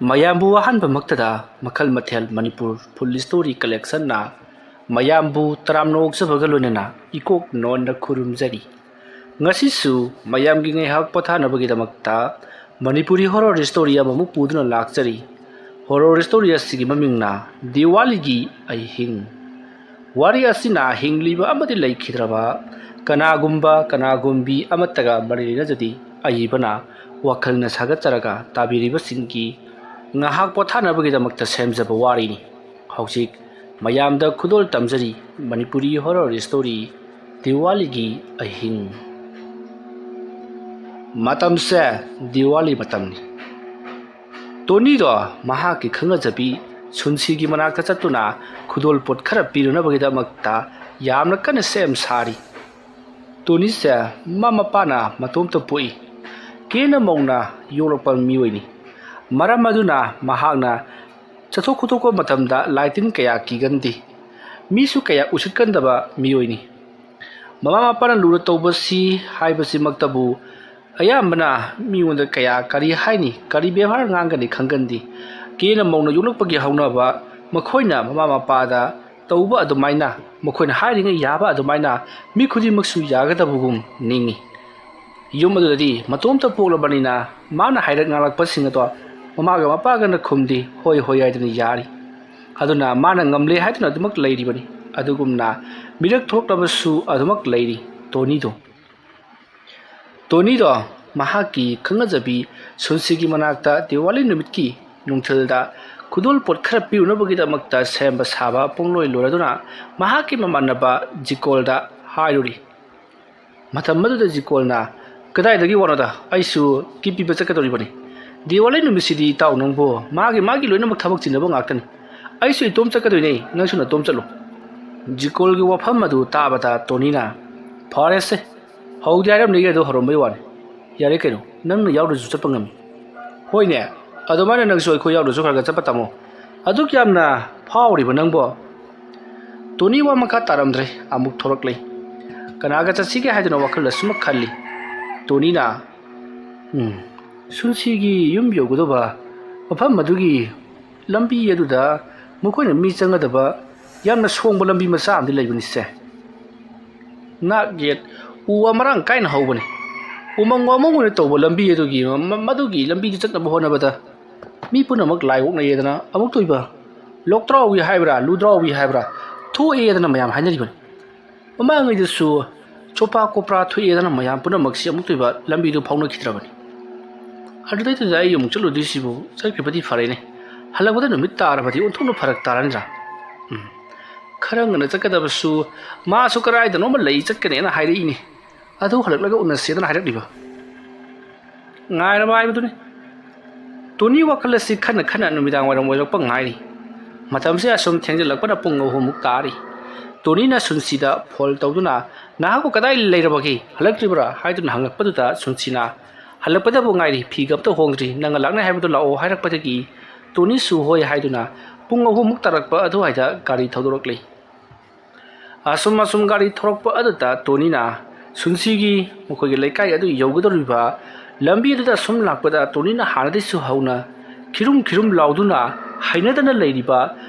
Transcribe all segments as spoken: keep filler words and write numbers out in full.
ꯃꯌꯥꯝꯕꯨ ꯑꯍꯥꯟꯕꯃꯛꯇꯗ ꯃꯈꯜ ꯃꯊꯦꯜ ꯃꯅꯤꯄꯨꯔ ꯐꯨꯜ ꯁ꯭ꯇꯣꯔꯤ ꯀꯂꯦꯛꯁꯟꯅ ꯃꯌꯥꯝꯕꯨ ꯇꯔꯥꯝꯅ ꯑꯣꯛꯆꯕꯒ ꯂꯣꯏꯅꯅ ꯏꯀꯣꯛ ꯅꯣꯟꯅ ꯈꯨꯔꯨꯝꯖꯔꯤ꯫ ꯉꯁꯤꯁꯨ ꯃꯌꯥꯝꯒꯤ ꯉꯥꯏꯍꯥꯛ ꯄꯣꯊꯥꯅꯕꯒꯤꯗꯃꯛꯇ ꯃꯅꯤꯄꯨꯔꯤ ꯍꯣꯔꯣꯔ ꯁ꯭ꯇꯣꯔꯤ ꯑꯃꯃꯨꯛ ꯄꯨꯗꯨꯅ ꯂꯥꯛꯆꯔꯤ꯫ ꯍꯣꯔꯣꯔ ꯁ꯭ꯇꯣꯔꯤ ꯑꯁꯤꯒꯤ ꯃꯃꯤꯡꯅ ꯗꯤꯋꯥꯂꯤꯒꯤ ꯑꯍꯤꯡ꯫ ꯋꯥꯔꯤ ꯑꯁꯤꯅ ꯍꯤꯡꯂꯤꯕ ꯑꯃꯗꯤ ꯂꯩꯈꯤꯗ꯭ꯔꯕ ꯀꯅꯥꯒꯨꯝꯕ ꯀꯅꯥꯒꯨꯝꯕꯤ ꯑꯃꯠꯇꯒ ꯃꯔꯤ ꯂꯩꯅꯖꯗꯦ꯫ ꯑꯏꯕꯅ ꯋꯥꯈꯜꯅ ꯁꯥꯒꯠꯆꯔꯒ ꯇꯥꯕꯤꯔꯤꯕꯁꯤꯡꯒꯤ ꯉꯥꯏꯍꯥꯛ ꯄꯣꯊꯥꯅꯕꯒꯤꯗꯃꯛꯇ ꯁꯦꯝꯖꯕ ꯋꯥꯔꯤꯅꯤ꯫ ꯍꯧꯖꯤꯛ ꯃꯌꯥꯝꯗ ꯈꯨꯗꯣꯜ ꯇꯝꯖꯔꯤ ꯃꯅꯤꯄꯨꯔꯤ ꯍꯣꯔꯣꯔ ꯁ꯭ꯇꯣꯔꯤ ꯗꯤꯋꯥꯂꯤꯒꯤ ꯑꯍꯤꯡ꯫ ꯃꯇꯝꯁꯦ ꯗꯤꯋꯥꯂꯤ ꯃꯇꯝꯅꯤ꯫ ꯇꯣꯅꯤꯗꯣ ꯃꯍꯥꯛꯀꯤ ꯈꯪꯅꯖꯕꯤ ꯁꯨꯟꯁꯤꯒꯤ ꯃꯅꯥꯛꯇ ꯆꯠꯇꯨꯅ ꯈꯨꯗꯣꯜ ꯄꯣꯠ ꯈꯔ ꯄꯤꯔꯨꯅꯕꯒꯤꯗꯃꯛꯇ ꯌꯥꯝꯅ ꯀꯟꯅ ꯁꯦꯝ ꯁꯥꯔꯤ꯫ ꯇꯣꯅꯤꯁꯦ ꯃꯃꯥ ꯃꯄꯥꯅ ꯃꯇꯣꯝꯇ ꯄꯣꯛꯏ꯫ ꯀꯦꯅ ꯃꯧꯅ ꯌꯣꯛꯂꯛꯄ ꯃꯤꯑꯣꯏꯅꯤ꯫ ꯃꯔꯝ ꯑꯗꯨꯅ ꯃꯍꯥꯛꯅ ꯆꯠꯊꯣꯛ ꯈꯣꯠꯇꯣꯛꯄ ꯃꯇꯝꯗ ꯂꯥꯏ ꯇꯤꯟ ꯀꯌꯥ ꯀꯤꯒꯟꯗꯦ꯫ ꯃꯤꯁꯨ ꯀꯌꯥ ꯎꯁꯤꯠꯀꯟꯗꯕ ꯃꯤꯑꯣꯏꯅꯤ꯫ ꯃꯃꯥ ꯃꯄꯥꯅ ꯂꯨꯅ ꯇꯧꯕꯁꯤ ꯍꯥꯏꯕꯁꯤꯃꯛꯇꯕꯨ ꯑꯌꯥꯝꯕꯅ ꯃꯤꯉꯣꯟꯗ ꯀꯌꯥ ꯀꯔꯤ ꯍꯥꯏꯅꯤ, ꯀꯔꯤ ꯕꯦꯕꯥꯔ ꯉꯥꯡꯒꯅꯤ ꯈꯪꯒꯟꯗꯦ꯫ ꯀꯦꯅ ꯃꯧꯅ ꯌꯣꯛꯂꯛꯄꯒꯤ ꯍꯧꯅꯕ ꯃꯈꯣꯏꯅ ꯃꯃꯥ ꯃꯄꯥꯗ ꯇꯧꯕ ꯑꯗꯨꯃꯥꯏꯅ, ꯃꯈꯣꯏꯅ ꯍꯥꯏꯔꯤꯉꯩ ꯌꯥꯕ ꯑꯗꯨꯃꯥꯏꯅ ꯃꯤ ꯈꯨꯗꯤꯡꯃꯛꯁꯨ ꯌꯥꯒꯗꯕꯒꯨꯝ ꯅꯤꯡꯏ꯫ ꯌꯨꯝ ꯑꯗꯨꯗꯗꯤ ꯃꯇꯣꯝꯇ ꯄꯣꯛꯂꯕꯅꯤꯅ ꯃꯥꯅ ꯍꯥꯏꯔꯛ ꯉꯥꯡꯂꯛꯄꯁꯤꯡ ꯑꯗꯣ ꯃꯃꯥꯒ ꯃꯄꯥꯒꯅ ꯈꯨꯝꯗꯦ, ꯍꯣꯏ ꯍꯣꯏ ꯍꯥꯏꯗꯨꯅ ꯌꯥꯔꯤ꯫ ꯑꯗꯨꯅ ꯃꯥꯅ ꯉꯝꯂꯦ ꯍꯥꯏꯗꯨꯅ ꯑꯗꯨꯃꯛ ꯂꯩꯔꯤꯕꯅꯤ꯫ ꯑꯗꯨꯒꯨꯝꯅ ꯃꯤꯔꯛ ꯊꯣꯛꯂꯕꯁꯨ ꯑꯗꯨꯃꯛ ꯂꯩꯔꯤ ꯇꯣꯅꯤꯗꯣ꯫ ꯇꯣꯅꯤꯗꯣ ꯃꯍꯥꯛꯀꯤ ꯈꯪꯅꯖꯕꯤ ꯁꯨꯟꯁꯤꯒꯤ ꯃꯅꯥꯛꯇ ꯗꯤꯋꯥꯂꯤ ꯅꯨꯃꯤꯠꯀꯤ ꯅꯨꯡꯊꯤꯜꯗ ꯈꯨꯗꯣꯜ ꯄꯣꯠ ꯈꯔ ꯄꯤꯔꯨꯅꯕꯒꯤꯗꯃꯛꯇ ꯁꯦꯝꯕ ꯁꯥꯕ ꯄꯨꯡꯂꯣꯏ ꯂꯣꯏꯔꯗꯨꯅ ꯃꯍꯥꯛꯀꯤ ꯃꯃꯥꯟꯅꯕ ꯖꯤꯀꯣꯜꯗ ꯍꯥꯏꯔꯨꯔꯤ꯫ ꯃꯇꯝ ꯑꯗꯨꯗ ꯖꯤꯀꯣꯜꯅ, "ꯀꯗꯥꯏꯗꯒꯤ ꯋꯥꯅꯣꯗ, ꯑꯩꯁꯨ ꯀꯤꯞ ꯄꯤꯕ ꯆꯠꯀꯗꯧꯔꯤꯕꯅꯤ꯫ ꯗꯤꯋꯥꯂꯤ ꯅꯨꯃꯤꯠꯁꯤꯗꯤ ꯏꯇꯥꯎ ꯅꯪꯕꯨ ꯃꯥꯒꯤ ꯃꯥꯒꯤ ꯂꯣꯏꯅꯃꯛ ꯊꯕꯛ ꯆꯤꯟꯅꯕ ꯉꯥꯛꯇꯅꯤ꯫ ꯑꯩꯁꯨ ꯏꯇꯣꯝ ꯆꯠꯀꯗꯣꯏꯅꯦ, ꯅꯪꯁꯨ ꯅꯇꯣꯝ ꯆꯠꯂꯣ꯫" ꯖꯤꯀꯣꯜꯒꯤ ꯋꯥꯐꯝ ꯑꯗꯨ ꯇꯥꯕꯗ ꯇꯣꯅꯤꯅ, "ꯐꯔꯦꯁꯦ, ꯍꯧꯗꯤ ꯍꯥꯏꯔꯝꯅꯤꯒꯦ ꯑꯗꯣ ꯍꯧꯔꯝꯕꯩ ꯋꯥꯅꯤ꯫ ꯌꯥꯔꯦ ꯀꯩꯅꯣ, ꯅꯪꯅ ꯌꯥꯎꯗ꯭ꯔꯁꯨ ꯆꯠꯄ ꯉꯝꯃꯤ꯫" "ꯍꯣꯏꯅꯦ, ꯑꯗꯨꯃꯥꯏꯅ ꯅꯪꯁꯨ ꯑꯩꯈꯣꯏ ꯌꯥꯎꯗ꯭ꯔꯁꯨ ꯈꯔ ꯈꯔ ꯆꯠꯄ ꯇꯝꯃꯣ꯫ ꯑꯗꯨꯛ ꯌꯥꯝꯅ ꯐꯥꯎꯔꯤꯕ ꯅꯪꯕꯣ?" ꯇꯣꯅꯤ ꯋꯥ ꯃꯈꯥ ꯇꯥꯔꯝꯗ꯭ꯔꯦ꯫ ꯑꯃꯨꯛ ꯊꯣꯔꯛꯂꯦ꯫ ꯀꯅꯥꯒ ꯆꯠꯁꯤꯒꯦ ꯍꯥꯏꯗꯨꯅ ꯋꯥꯈꯜ ꯑꯁꯨꯃꯛ ꯈꯜꯂꯤ꯫ ꯇꯣꯅꯤꯅ, "ꯎꯝ, ꯁꯨꯟꯁꯤꯒꯤ ꯌꯨꯝ ꯌꯧꯒꯗꯧꯕ ꯃꯐꯝ ꯑꯗꯨꯒꯤ ꯂꯝꯕꯤ ꯑꯗꯨꯗ ꯃꯈꯣꯏꯅ ꯃꯤ ꯆꯪꯒꯗꯕ ꯌꯥꯝꯅ ꯁꯣꯡꯕ ꯂꯝꯕꯤ ꯃꯆꯥ ꯑꯃꯗꯤ ꯂꯩꯕꯅꯤꯁꯦ꯫ ꯅꯥꯛ ꯌꯦꯠ ꯎ ꯋꯥ ꯃꯔꯥꯡ ꯀꯥꯏꯅ ꯍꯧꯕꯅꯤ꯫ ꯎꯃꯪ ꯋꯥꯃꯪ ꯑꯣꯏꯅ ꯇꯧꯕ ꯂꯝꯕꯤ ꯑꯗꯨꯒꯤ ꯃ-, ꯃꯗꯨꯒꯤ ꯂꯝꯕꯤꯗꯨ ꯆꯠꯅꯕ ꯍꯣꯠꯅꯕꯗ ꯃꯤ ꯄꯨꯝꯅꯃꯛ ꯂꯥꯏ ꯑꯣꯛꯅꯩꯌꯦꯗꯅ ꯑꯃꯨꯛꯇꯣꯏꯕ ꯂꯣꯛꯇ꯭ꯔꯥꯎꯕꯤ ꯍꯥꯏꯕ꯭ꯔꯥ, ꯂꯨꯗ꯭ꯔꯥꯎꯕꯤ ꯍꯥꯏꯕ꯭ꯔꯥ, ꯊꯣꯛꯑꯦꯗꯅ ꯃꯌꯥꯝ ꯍꯥꯏꯅꯔꯤꯕꯅꯤ꯫ ꯃꯃꯥꯡꯉꯩꯗꯁꯨ ꯆꯣꯄꯥ ꯀꯣꯄ꯭ꯔꯥ ꯊꯣꯛꯑꯦꯗꯅ ꯃꯌꯥꯝ ꯄꯨꯝꯅꯃꯛꯁꯤ ꯑꯃꯨꯛꯇꯣꯏꯕ ꯂꯝꯕꯤꯗꯨ ꯐꯥꯎꯅꯈꯤꯗ꯭ꯔꯕꯅꯤ꯫ ꯑꯗꯨꯗꯩꯗꯨꯗ ꯑꯩ ꯑꯃꯨꯛ ꯆꯠꯂꯨꯗꯣꯏꯁꯤꯕꯨ ꯆꯠꯈ꯭ꯔꯤꯕꯗꯤ ꯐꯔꯦꯅꯦ, ꯍꯜꯂꯛꯄꯗ ꯅꯨꯃꯤꯠ ꯇꯥꯔꯕꯗꯤ ꯑꯣꯟꯊꯣꯛꯅ ꯐꯔꯛ ꯇꯥꯔꯅꯤꯗ꯭ꯔꯥ? ꯎꯝ, ꯈꯔ ꯉꯟꯅ ꯆꯠꯀꯗꯕꯁꯨ ꯃꯥꯁꯨ ꯀꯗꯥꯏꯗꯅꯣꯃ ꯂꯩ ꯆꯠꯀꯅꯦꯅ ꯍꯥꯏꯔꯛꯏꯅꯦ꯫ ꯑꯗꯨ ꯍꯜꯂꯛꯂꯒ ꯎꯅꯁꯦꯗꯅ ꯍꯥꯏꯔꯛꯂꯤꯕ꯫ ꯉꯥꯏꯔꯕ ꯍꯥꯏꯕꯗꯨꯅꯤ꯫ ꯇꯣꯅꯤ ꯋꯥꯈꯜ ꯑꯁꯤ ꯈꯟꯅ ꯈꯟꯅ ꯅꯨꯃꯤꯗꯥꯡ ꯋꯥꯏꯔꯝ ꯑꯣꯏꯔꯛꯄ ꯉꯥꯏꯔꯤ꯫ ꯃꯇꯝꯁꯦ ꯑꯁꯨꯝ ꯊꯦꯡꯖꯤꯜꯂꯛꯄꯅ ꯄꯨꯡ ꯑꯍꯨꯝꯃꯨꯛ ꯇꯥꯔꯤ꯫ ꯇꯣꯅꯤꯅ ꯁꯨꯟꯁꯤꯗ ꯐꯣꯟ ꯇꯧꯗꯨꯅ, "ꯅꯍꯥꯛꯄꯨ ꯀꯗꯥꯏ ꯂꯩꯔꯕꯒꯦ? ꯍꯜꯂꯛꯇ꯭ꯔꯤꯕ꯭ꯔꯥ?" ꯍꯥꯏꯗꯨꯅ ꯍꯪꯂꯛꯄꯗꯨꯗ ꯁꯨꯟꯁꯤꯅ, "ꯍꯜꯂꯛꯄꯗꯕꯨ ꯉꯥꯏꯔꯤ, ꯐꯤꯒ ꯑꯝꯇ ꯍꯣꯡꯗ꯭ꯔꯤ, ꯅꯪꯅ ꯂꯥꯛꯅꯤ ꯍꯥꯏꯕꯗꯣ ꯂꯥꯛꯑꯣ" ꯍꯥꯏꯔꯛꯄꯗꯒꯤ ꯇꯣꯅꯤꯁꯨ ꯍꯣꯏ ꯍꯥꯏꯗꯨꯅ ꯄꯨꯡ ꯑꯍꯨꯝꯃꯨꯛ ꯇꯥꯔꯛꯄ ꯑꯗꯨꯋꯥꯏꯗ ꯒꯥꯔꯤ ꯊꯧꯗꯣꯔꯛꯂꯤ꯫ ꯑꯁꯨꯝ ꯑꯁꯨꯝ ꯒꯥꯔꯤ ꯊꯧꯔꯛꯄ ꯑꯗꯨꯗ ꯇꯣꯅꯤꯅ ꯁꯨꯟꯁꯤꯒꯤ ꯃꯈꯣꯏꯒꯤ ꯂꯩꯀꯥꯏ ꯑꯗꯨ ꯌꯧꯒꯗꯧꯔꯤꯕ ꯂꯝꯕꯤ ꯑꯗꯨꯗ ꯁꯨꯝ ꯂꯥꯛꯄꯗ ꯇꯣꯅꯤꯅ ꯍꯥꯟꯅꯗꯩꯁꯨ ꯍꯧꯅ ꯈꯤꯔꯨꯝ ꯈꯤꯔꯨꯝ ꯂꯥꯎꯗꯨꯅ ꯍꯩꯅꯗꯅ ꯂꯩꯔꯤꯕ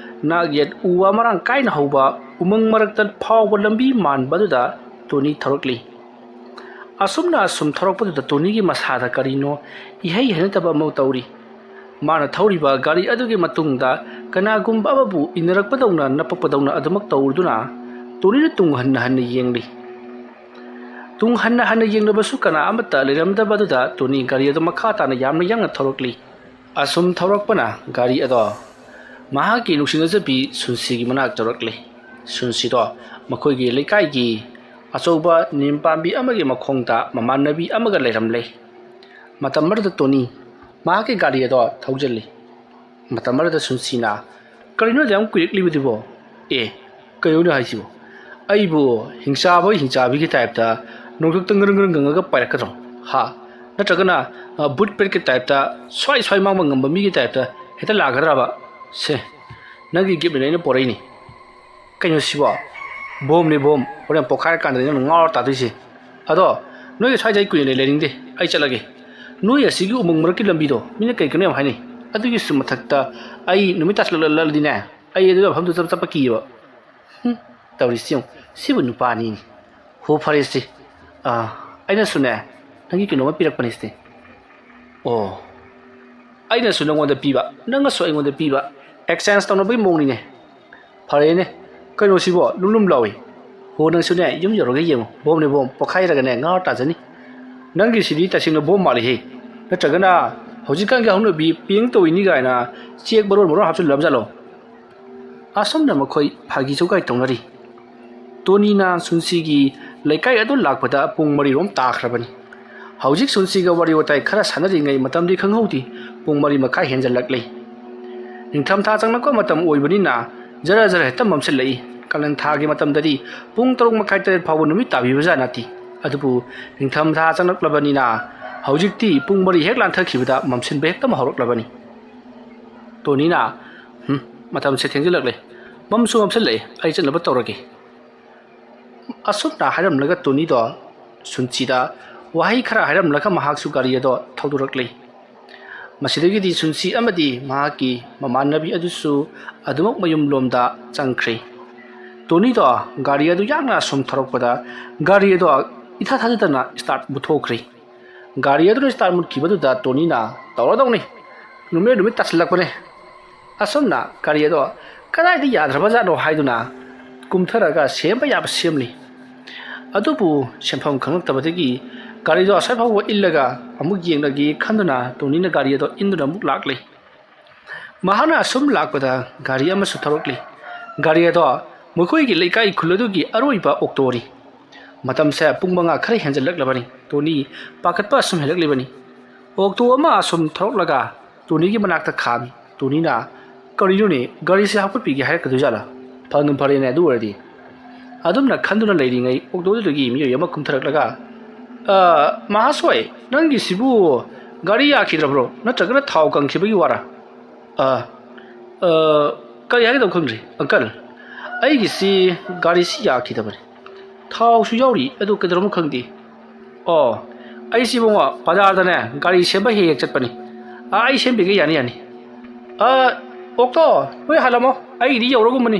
ꯅꯥꯛ ꯌꯦꯠ ꯎ ꯋꯥ ꯃꯔꯥꯡ ꯀꯥꯏꯅ ꯍꯧꯕ ꯎꯃꯪ ꯃꯔꯛꯇ ꯐꯥꯎꯕ ꯂꯝꯕꯤ ꯃꯥꯟꯕ ꯑꯗꯨꯗ ꯇꯣꯅꯤ ꯊꯧꯔꯛꯂꯤ꯫ ꯑꯁꯨꯝꯅ ꯑꯁꯨꯝ ꯊꯧꯔꯛꯄꯗꯨꯗ ꯇꯣꯅꯤꯒꯤ ꯃꯁꯥꯗ ꯀꯔꯤꯅꯣ ꯏꯍꯩ ꯍꯩꯅꯗꯕ ꯑꯃ ꯇꯧꯔꯤ꯫ ꯃꯥꯅ ꯊꯧꯔꯤꯕ ꯒꯥꯔꯤ ꯑꯗꯨꯒꯤ ꯃꯇꯨꯡꯗ ꯀꯅꯥꯒꯨꯝꯕ ꯑꯃꯕꯨ ꯏꯟꯅꯔꯛꯄꯗꯧꯅ ꯅꯞꯄꯛꯄꯗꯧꯅ ꯑꯗꯨꯃꯛ ꯇꯧꯔꯗꯨꯅ ꯇꯣꯅꯤꯅ ꯇꯨꯡ ꯍꯟꯅ ꯍꯟꯅ ꯌꯦꯡꯂꯤ꯫ ꯇꯨꯡ ꯍꯟꯅ ꯍꯟꯅ ꯌꯦꯡꯂꯕꯁꯨ ꯀꯅꯥ ꯑꯃꯠꯇ ꯂꯩꯔꯝꯗꯕꯗꯨꯗ ꯇꯣꯅꯤ ꯒꯥꯔꯤ ꯑꯗꯨ ꯃꯈꯥ ꯇꯥꯅ ꯌꯥꯝꯅ ꯌꯥꯡꯅ ꯊꯧꯔꯛꯂꯤ꯫ ꯑꯁꯨꯝ ꯊꯧꯔꯛꯄꯅ ꯒꯥꯔꯤ ꯑꯗꯣ ꯃꯍꯥꯛꯀꯤ ꯅꯨꯡꯁꯤꯅꯖꯕꯤ ꯁꯨꯟꯁꯤꯒꯤ ꯃꯅꯥꯛ ꯌꯧꯔꯛꯂꯤ꯫ ꯁꯨꯟꯁꯤꯗꯣ ꯃꯈꯣꯏꯒꯤ ꯂꯩꯀꯥꯏꯒꯤ ꯑꯆꯧꯕ ꯅꯤꯝ ꯄꯥꯝꯕꯤ ꯑꯃꯒꯤ ꯃꯈꯣꯡꯗ ꯃꯃꯥꯟꯅꯕꯤ ꯑꯃꯒ ꯂꯩꯔꯝꯂꯦ꯫ ꯃꯇꯝ ꯑꯗꯨꯗ ꯇꯣꯅꯤ ꯃꯍꯥꯛꯀꯤ ꯒꯥꯔꯤ ꯑꯗꯣ ꯊꯧꯖꯤꯜꯂꯤ꯫ ꯃꯇꯝ ꯑꯗꯨꯗ ꯁꯨꯟꯁꯤꯅ, "ꯀꯔꯤꯅꯣ ꯑꯗꯨ ꯌꯥꯝ ꯀꯨꯏꯔꯛꯂꯤꯕꯗꯨꯕꯣ? ꯑꯦ, ꯀꯩꯅꯣꯅꯦ ꯍꯥꯏꯁꯤꯕꯣ? ꯑꯩꯕꯨ ꯍꯤꯡꯆꯥꯕ ꯍꯤꯡꯆꯥꯕꯤꯒꯤ ꯇꯥꯏꯞꯇ ꯅꯣꯡꯆꯨꯞꯇ ꯉꯔꯪ ꯉꯔꯪ ꯉꯪꯉꯒ ꯄꯥꯏꯔꯛꯀꯗ꯭ꯔꯣ? ꯍꯥ? ꯅꯠꯇ꯭ꯔꯒꯅ, ꯑ, ꯕꯨꯠ ꯄꯦꯠꯀꯤ ꯇꯥꯏꯞꯇ ꯁ꯭ꯋꯥꯏ ꯁ꯭ꯋꯥꯏ ꯃꯥꯡꯕ ꯉꯝꯕ ꯃꯤꯒꯤ ꯇꯥꯏꯞꯇ ꯍꯦꯛꯇ ꯂꯥꯛꯀꯗ꯭ꯔꯕ? ꯁꯦ, ꯅꯪꯒꯤ ꯒꯤꯞꯅꯤꯅ ꯑꯩꯅ ꯄꯣꯔꯛꯏꯅꯤ꯫ ꯀꯩꯅꯣ ꯁꯤꯕꯣ? ꯕꯣꯝꯅꯦ, ꯕꯣꯝ꯫ ꯍꯣꯔꯦꯟ ꯄꯣꯛꯈꯥꯏꯔꯀꯥꯟꯗꯗꯤ ꯅꯪꯅ ꯉꯥꯎꯔ ꯇꯥꯗꯣꯏꯁꯦ꯫ ꯑꯗꯣ, ꯅꯣꯏꯒꯤ ꯁ꯭ꯋꯥꯏꯗ ꯑꯩ ꯀꯨꯏꯅ ꯂꯩꯅꯤꯡꯗꯦ꯫ ꯑꯩ ꯆꯠꯂꯒꯦ꯫ ꯅꯣꯏ ꯑꯁꯤꯒꯤ ꯎꯃꯪ ꯃꯔꯛꯀꯤ ꯂꯝꯕꯤꯗꯣ ꯃꯤꯅ ꯀꯩ ꯀꯩꯅꯣ ꯌꯥꯝ ꯍꯥꯏꯅꯩ꯫ ꯑꯗꯨꯒꯤꯁꯨ ꯃꯊꯛꯇ ꯑꯩ ꯅꯨꯃꯤꯠ ꯇꯥꯁꯤꯜꯂꯛꯂꯗꯤꯅꯦ, ꯑꯩ ꯑꯗꯨ ꯃꯐꯝꯗꯨ ꯆꯠꯄ ꯆꯠꯄ ꯀꯤꯌꯦꯕ꯫ ꯍꯨꯝ, ꯇꯧꯔꯤꯁꯤ ꯌꯦꯡꯉꯨ, ꯁꯤꯕꯨ ꯅꯨꯄꯥꯅꯤꯅꯦ꯫ ꯍꯣ, ꯐꯔꯦꯁꯦ꯫ ꯑꯥ, ꯑꯩꯅꯁꯨꯅꯦ, ꯅꯪꯒꯤ ꯀꯩꯅꯣꯝꯃ ꯄꯤꯔꯛꯄꯅꯦ ꯁꯤꯗꯤ꯫ ꯑꯣ, ꯑꯩꯅꯁꯨ ꯅꯪꯉꯣꯟꯗ ꯄꯤꯕ, ꯅꯪꯅꯁꯨ ꯑꯩꯉꯣꯟꯗ ꯄꯤꯕ, exchange ꯇꯧꯅꯕꯒꯤ ꯃꯑꯣꯡꯅꯤꯅꯦ꯫ ꯐꯔꯦꯅꯦ, ꯀꯩꯅꯣꯁꯤꯕꯣ ꯂꯨꯝ ꯂꯨꯝ ꯂꯥꯎꯏ꯫ ꯍꯣ, ꯅꯪꯁꯨꯅꯦ ꯌꯨꯝ ꯌꯧꯔꯒ ꯌꯦꯡꯉꯨ, ꯕꯣꯝꯅꯦ ꯕꯣꯝ, ꯄꯣꯈꯥꯏꯔꯒꯅꯦ ꯉꯥ ꯇꯥꯖꯅꯤ꯫ ꯅꯪꯒꯤꯁꯤꯗꯤ ꯇꯁꯦꯡꯅ ꯕꯣꯝ ꯃꯥꯜꯂꯤꯍꯦ꯫ ꯅꯠꯇ꯭ꯔꯒꯅ ꯍꯧꯖꯤꯛꯀꯥꯟꯒꯤ ꯍꯧꯅꯕꯤ prank ꯇꯧꯏꯅꯤ ꯀꯥꯏꯅ ꯆꯦꯛ ꯃꯔꯣꯟ ꯃꯔꯣꯟ ꯍꯥꯞꯆꯤꯜꯂꯝꯖꯥꯠꯂꯣ? ꯑꯁꯨꯝꯅ ꯃꯈꯣꯏ ꯐꯥꯒꯤ ꯖꯣꯒꯥꯏ ꯇꯧꯅꯔꯤ꯫ ꯇꯣꯅꯤꯅ ꯁꯨꯟꯁꯤꯒꯤ ꯂꯩꯀꯥꯏ ꯑꯗꯨ ꯂꯥꯛꯄꯗ ꯄꯨꯡ ꯃꯔꯤꯔꯣꯝ ꯇꯥꯈ꯭ꯔꯕꯅꯤ꯫ ꯍꯧꯖꯤꯛ ꯁꯨꯟꯁꯤꯒ ꯋꯥꯔꯤ ꯋꯥꯇꯥꯏ ꯈꯔ ꯁꯥꯟꯅꯔꯤꯉꯩ ꯃꯇꯝꯗꯤ ꯈꯪꯍꯧꯗꯦ, ꯄꯨꯡ ꯃꯔꯤ ꯃꯈꯥꯏ ꯍꯦꯟꯖꯜꯂꯛꯂꯦ꯫ ꯅꯤꯡꯊꯝꯊꯥ ꯆꯪꯂꯛꯄ ꯃꯇꯝ ꯑꯣꯏꯕꯅꯤꯅ ꯖꯔ ꯖꯔ ꯍꯦꯛꯇ ꯃꯝꯁꯤꯜꯂꯛꯏ꯫ ꯀꯥꯂꯦꯟ ꯊꯥꯒꯤ ꯃꯇꯝꯗꯗꯤ ꯄꯨꯡ ꯇꯔꯨꯛ ꯃꯈꯥꯏ ꯇꯔꯦꯠ ꯐꯥꯎꯕ ꯅꯨꯃꯤꯠ ꯇꯥꯕꯤꯕꯖꯥꯠ ꯅꯠꯇꯦ꯫ ꯑꯗꯨꯕꯨ ꯅꯤꯡꯊꯝꯊꯥ ꯆꯪꯂꯛꯂꯕꯅꯤꯅ ꯍꯧꯖꯤꯛꯇꯤ ꯄꯨꯡ ꯃꯔꯤ ꯍꯦꯛ ꯂꯥꯟꯊꯈꯤꯕꯗ ꯃꯝꯁꯤꯟꯕ ꯍꯦꯛꯇ ꯍꯧꯔꯛꯂꯕꯅꯤ꯫ ꯇꯣꯅꯤꯅ, "ꯍꯨꯝ, ꯃꯇꯝꯁꯦ ꯊꯦꯡꯖꯤꯜꯂꯛꯂꯦ꯫ ꯃꯝꯁꯨ ꯃꯝꯁꯤꯜꯂꯛꯑꯦ, ꯑꯩ ꯆꯠꯅꯕ ꯇꯧꯔꯒꯦ"꯫ ꯑꯁꯨꯝꯅ ꯍꯥꯏꯔꯝꯂꯒ ꯇꯣꯅꯤꯗꯣ ꯁꯨꯟꯁꯤꯗ ꯋꯥꯍꯩ ꯈꯔ ꯍꯥꯏꯔꯝꯂꯒ ꯃꯍꯥꯛꯁꯨ ꯒꯥꯔꯤ ꯑꯗꯣ ꯊꯧꯗꯣꯔꯛꯂꯦ꯫ ꯃꯁꯤꯗꯒꯤꯗꯤ ꯁꯨꯟꯁꯤ ꯑꯃꯗꯤ ꯃꯍꯥꯛꯀꯤ ꯃꯃꯥꯟꯅꯕꯤ ꯑꯗꯨꯁꯨ ꯑꯗꯨꯃꯛ ꯃꯌꯨꯝ ꯂꯣꯝꯗ ꯆꯪꯈ꯭ꯔꯦ꯫ ꯇꯣꯅꯤꯗꯣ ꯒꯥꯔꯤ ꯑꯗꯨ ꯌꯥꯡꯅ ꯁꯨꯝ ꯊꯧꯔꯛꯄꯗ ꯒꯥꯔꯤ ꯑꯗꯣ ꯏꯊꯥ ꯊꯥꯖꯗꯅ start ꯃꯨꯠꯊꯣꯛꯈ꯭ꯔꯦ꯫ ꯒꯥꯔꯤ ꯑꯗꯨꯅ start ꯃꯨꯠꯈꯤꯕꯗꯨꯗ ꯇꯣꯅꯤꯅ, "ꯇꯧꯔꯗꯧꯅꯤ, ꯅꯨꯃꯤꯠ ꯅꯨꯃꯤꯠ ꯇꯥꯁꯤꯜꯂꯛꯄꯅꯦ"꯫ ꯑꯁꯨꯝꯅ ꯒꯥꯔꯤ ꯑꯗꯣ ꯀꯗꯥꯏꯗ ꯌꯥꯗ꯭ꯔꯕꯖꯥꯠꯅꯣ ꯍꯥꯏꯗꯨꯅ ꯀꯨꯝꯊꯔꯒ ꯁꯦꯝꯕ ꯌꯥꯕ ꯁꯦꯝꯂꯤ꯫ ꯑꯗꯨꯕꯨ ꯁꯦꯝꯐꯝ ꯈꯪꯂꯛꯇꯕꯗꯒꯤ ꯒꯥꯔꯤꯗꯣ ꯑꯁ꯭ꯋꯥꯏ ꯐꯥꯎꯕ ꯏꯜꯂꯒ ꯑꯃꯨꯛ ꯌꯦꯡꯂꯒꯦ ꯈꯟꯗꯨꯅ ꯇꯣꯅꯤꯅ ꯒꯥꯔꯤ ꯑꯗꯣ ꯏꯟꯗꯨꯅ ꯑꯃꯨꯛ ꯂꯥꯛꯂꯤ꯫ ꯃꯍꯥꯛꯅ ꯑꯁꯨꯝ ꯂꯥꯛꯄꯗ ꯒꯥꯔꯤ ꯑꯃꯁꯨ ꯊꯧꯔꯛꯂꯤ꯫ ꯒꯥꯔꯤ ꯑꯗꯣ ꯃꯈꯣꯏꯒꯤ ꯂꯩꯀꯥꯏ ꯈꯨꯜ ꯑꯗꯨꯒꯤ ꯑꯔꯣꯏꯕ ꯑꯣꯛꯇꯣꯅꯤ꯫ ꯃꯇꯝꯁꯦ ꯄꯨꯡ ꯃꯉꯥ ꯈꯔ ꯍꯦꯟꯖꯜꯂꯛꯂꯕꯅꯤ꯫ ꯇꯣꯅꯤ ꯄꯥꯈꯠꯄ ꯑꯁꯨꯝ ꯍꯦꯜꯂꯛꯂꯤꯕꯅꯤ꯫ ꯑꯣꯛꯇꯣ ꯑꯃ ꯑꯁꯨꯝ ꯊꯧꯔꯛꯂꯒ ꯇꯣꯅꯤꯒꯤ ꯃꯅꯥꯛꯇ ꯈꯥꯝꯃꯤ꯫ ꯇꯣꯅꯤꯅ, "ꯀꯔꯤꯅꯣꯅꯦ, ꯒꯥꯔꯤꯁꯦ ꯍꯥꯞꯀꯠꯄꯤꯒꯦ ꯍꯥꯏꯔꯛꯀꯗꯣꯏꯖꯥꯠꯂꯥ? ꯐꯅ ꯐꯔꯦꯅꯦ ꯑꯗꯨ ꯑꯣꯏꯔꯗꯤ"꯫ ꯑꯗꯨꯝꯅ ꯈꯟꯗꯨꯅ ꯂꯩꯔꯤꯉꯩ ꯑꯣꯛꯇꯣꯗꯨꯗꯒꯤ ꯃꯤꯑꯣꯏ ꯑꯃ ꯀꯨꯝꯊꯔꯛꯂꯒ, "ꯑ, ꯃꯍꯥꯁꯣꯏ, ꯅꯪꯒꯤꯁꯤꯕꯨ ꯒꯥꯔꯤ ꯌꯥꯈꯤꯗ꯭ꯔꯕ꯭ꯔꯣ? ꯅꯠꯇ꯭ꯔꯒꯅ ꯊꯥꯎ ꯀꯪꯈꯤꯕꯒꯤ ꯋꯥꯔꯥ?" "ꯑ, ꯑ, ꯀꯔꯤ ꯍꯥꯏꯒꯗꯕ ꯈꯪꯗ꯭ꯔꯦ, uncle꯫ ꯑꯩꯒꯤꯁꯤ ꯒꯥꯔꯤꯁꯤ ꯌꯥꯈꯤꯗꯕꯅꯤ꯫ ꯊꯥꯎꯁꯨ ꯌꯥꯎꯔꯤ, ꯑꯗꯨ ꯀꯩꯗꯧꯔꯝꯅꯣ ꯈꯪꯗꯦ꯫ ꯑꯣ, ꯑꯩꯁꯤ ꯏꯕꯨꯡꯉꯣ, ꯕꯖꯥꯔꯗꯅꯦ ꯒꯥꯔꯤ ꯁꯦꯝꯕ ꯍꯦꯛ ꯍꯦꯛ ꯆꯠꯄꯅꯤ꯫ ꯑꯥ, ꯑꯩ ꯁꯦꯝꯕꯤꯒꯦ, ꯌꯥꯅꯤ, ꯌꯥꯅꯤ"꯫ ꯑ, ꯑꯣꯛꯇꯣ, ꯅꯣꯏ ꯍꯜꯂꯝꯃꯣ, ꯑꯩꯒꯤꯗꯤ ꯌꯧꯔꯒꯨꯝꯕꯅꯤ꯫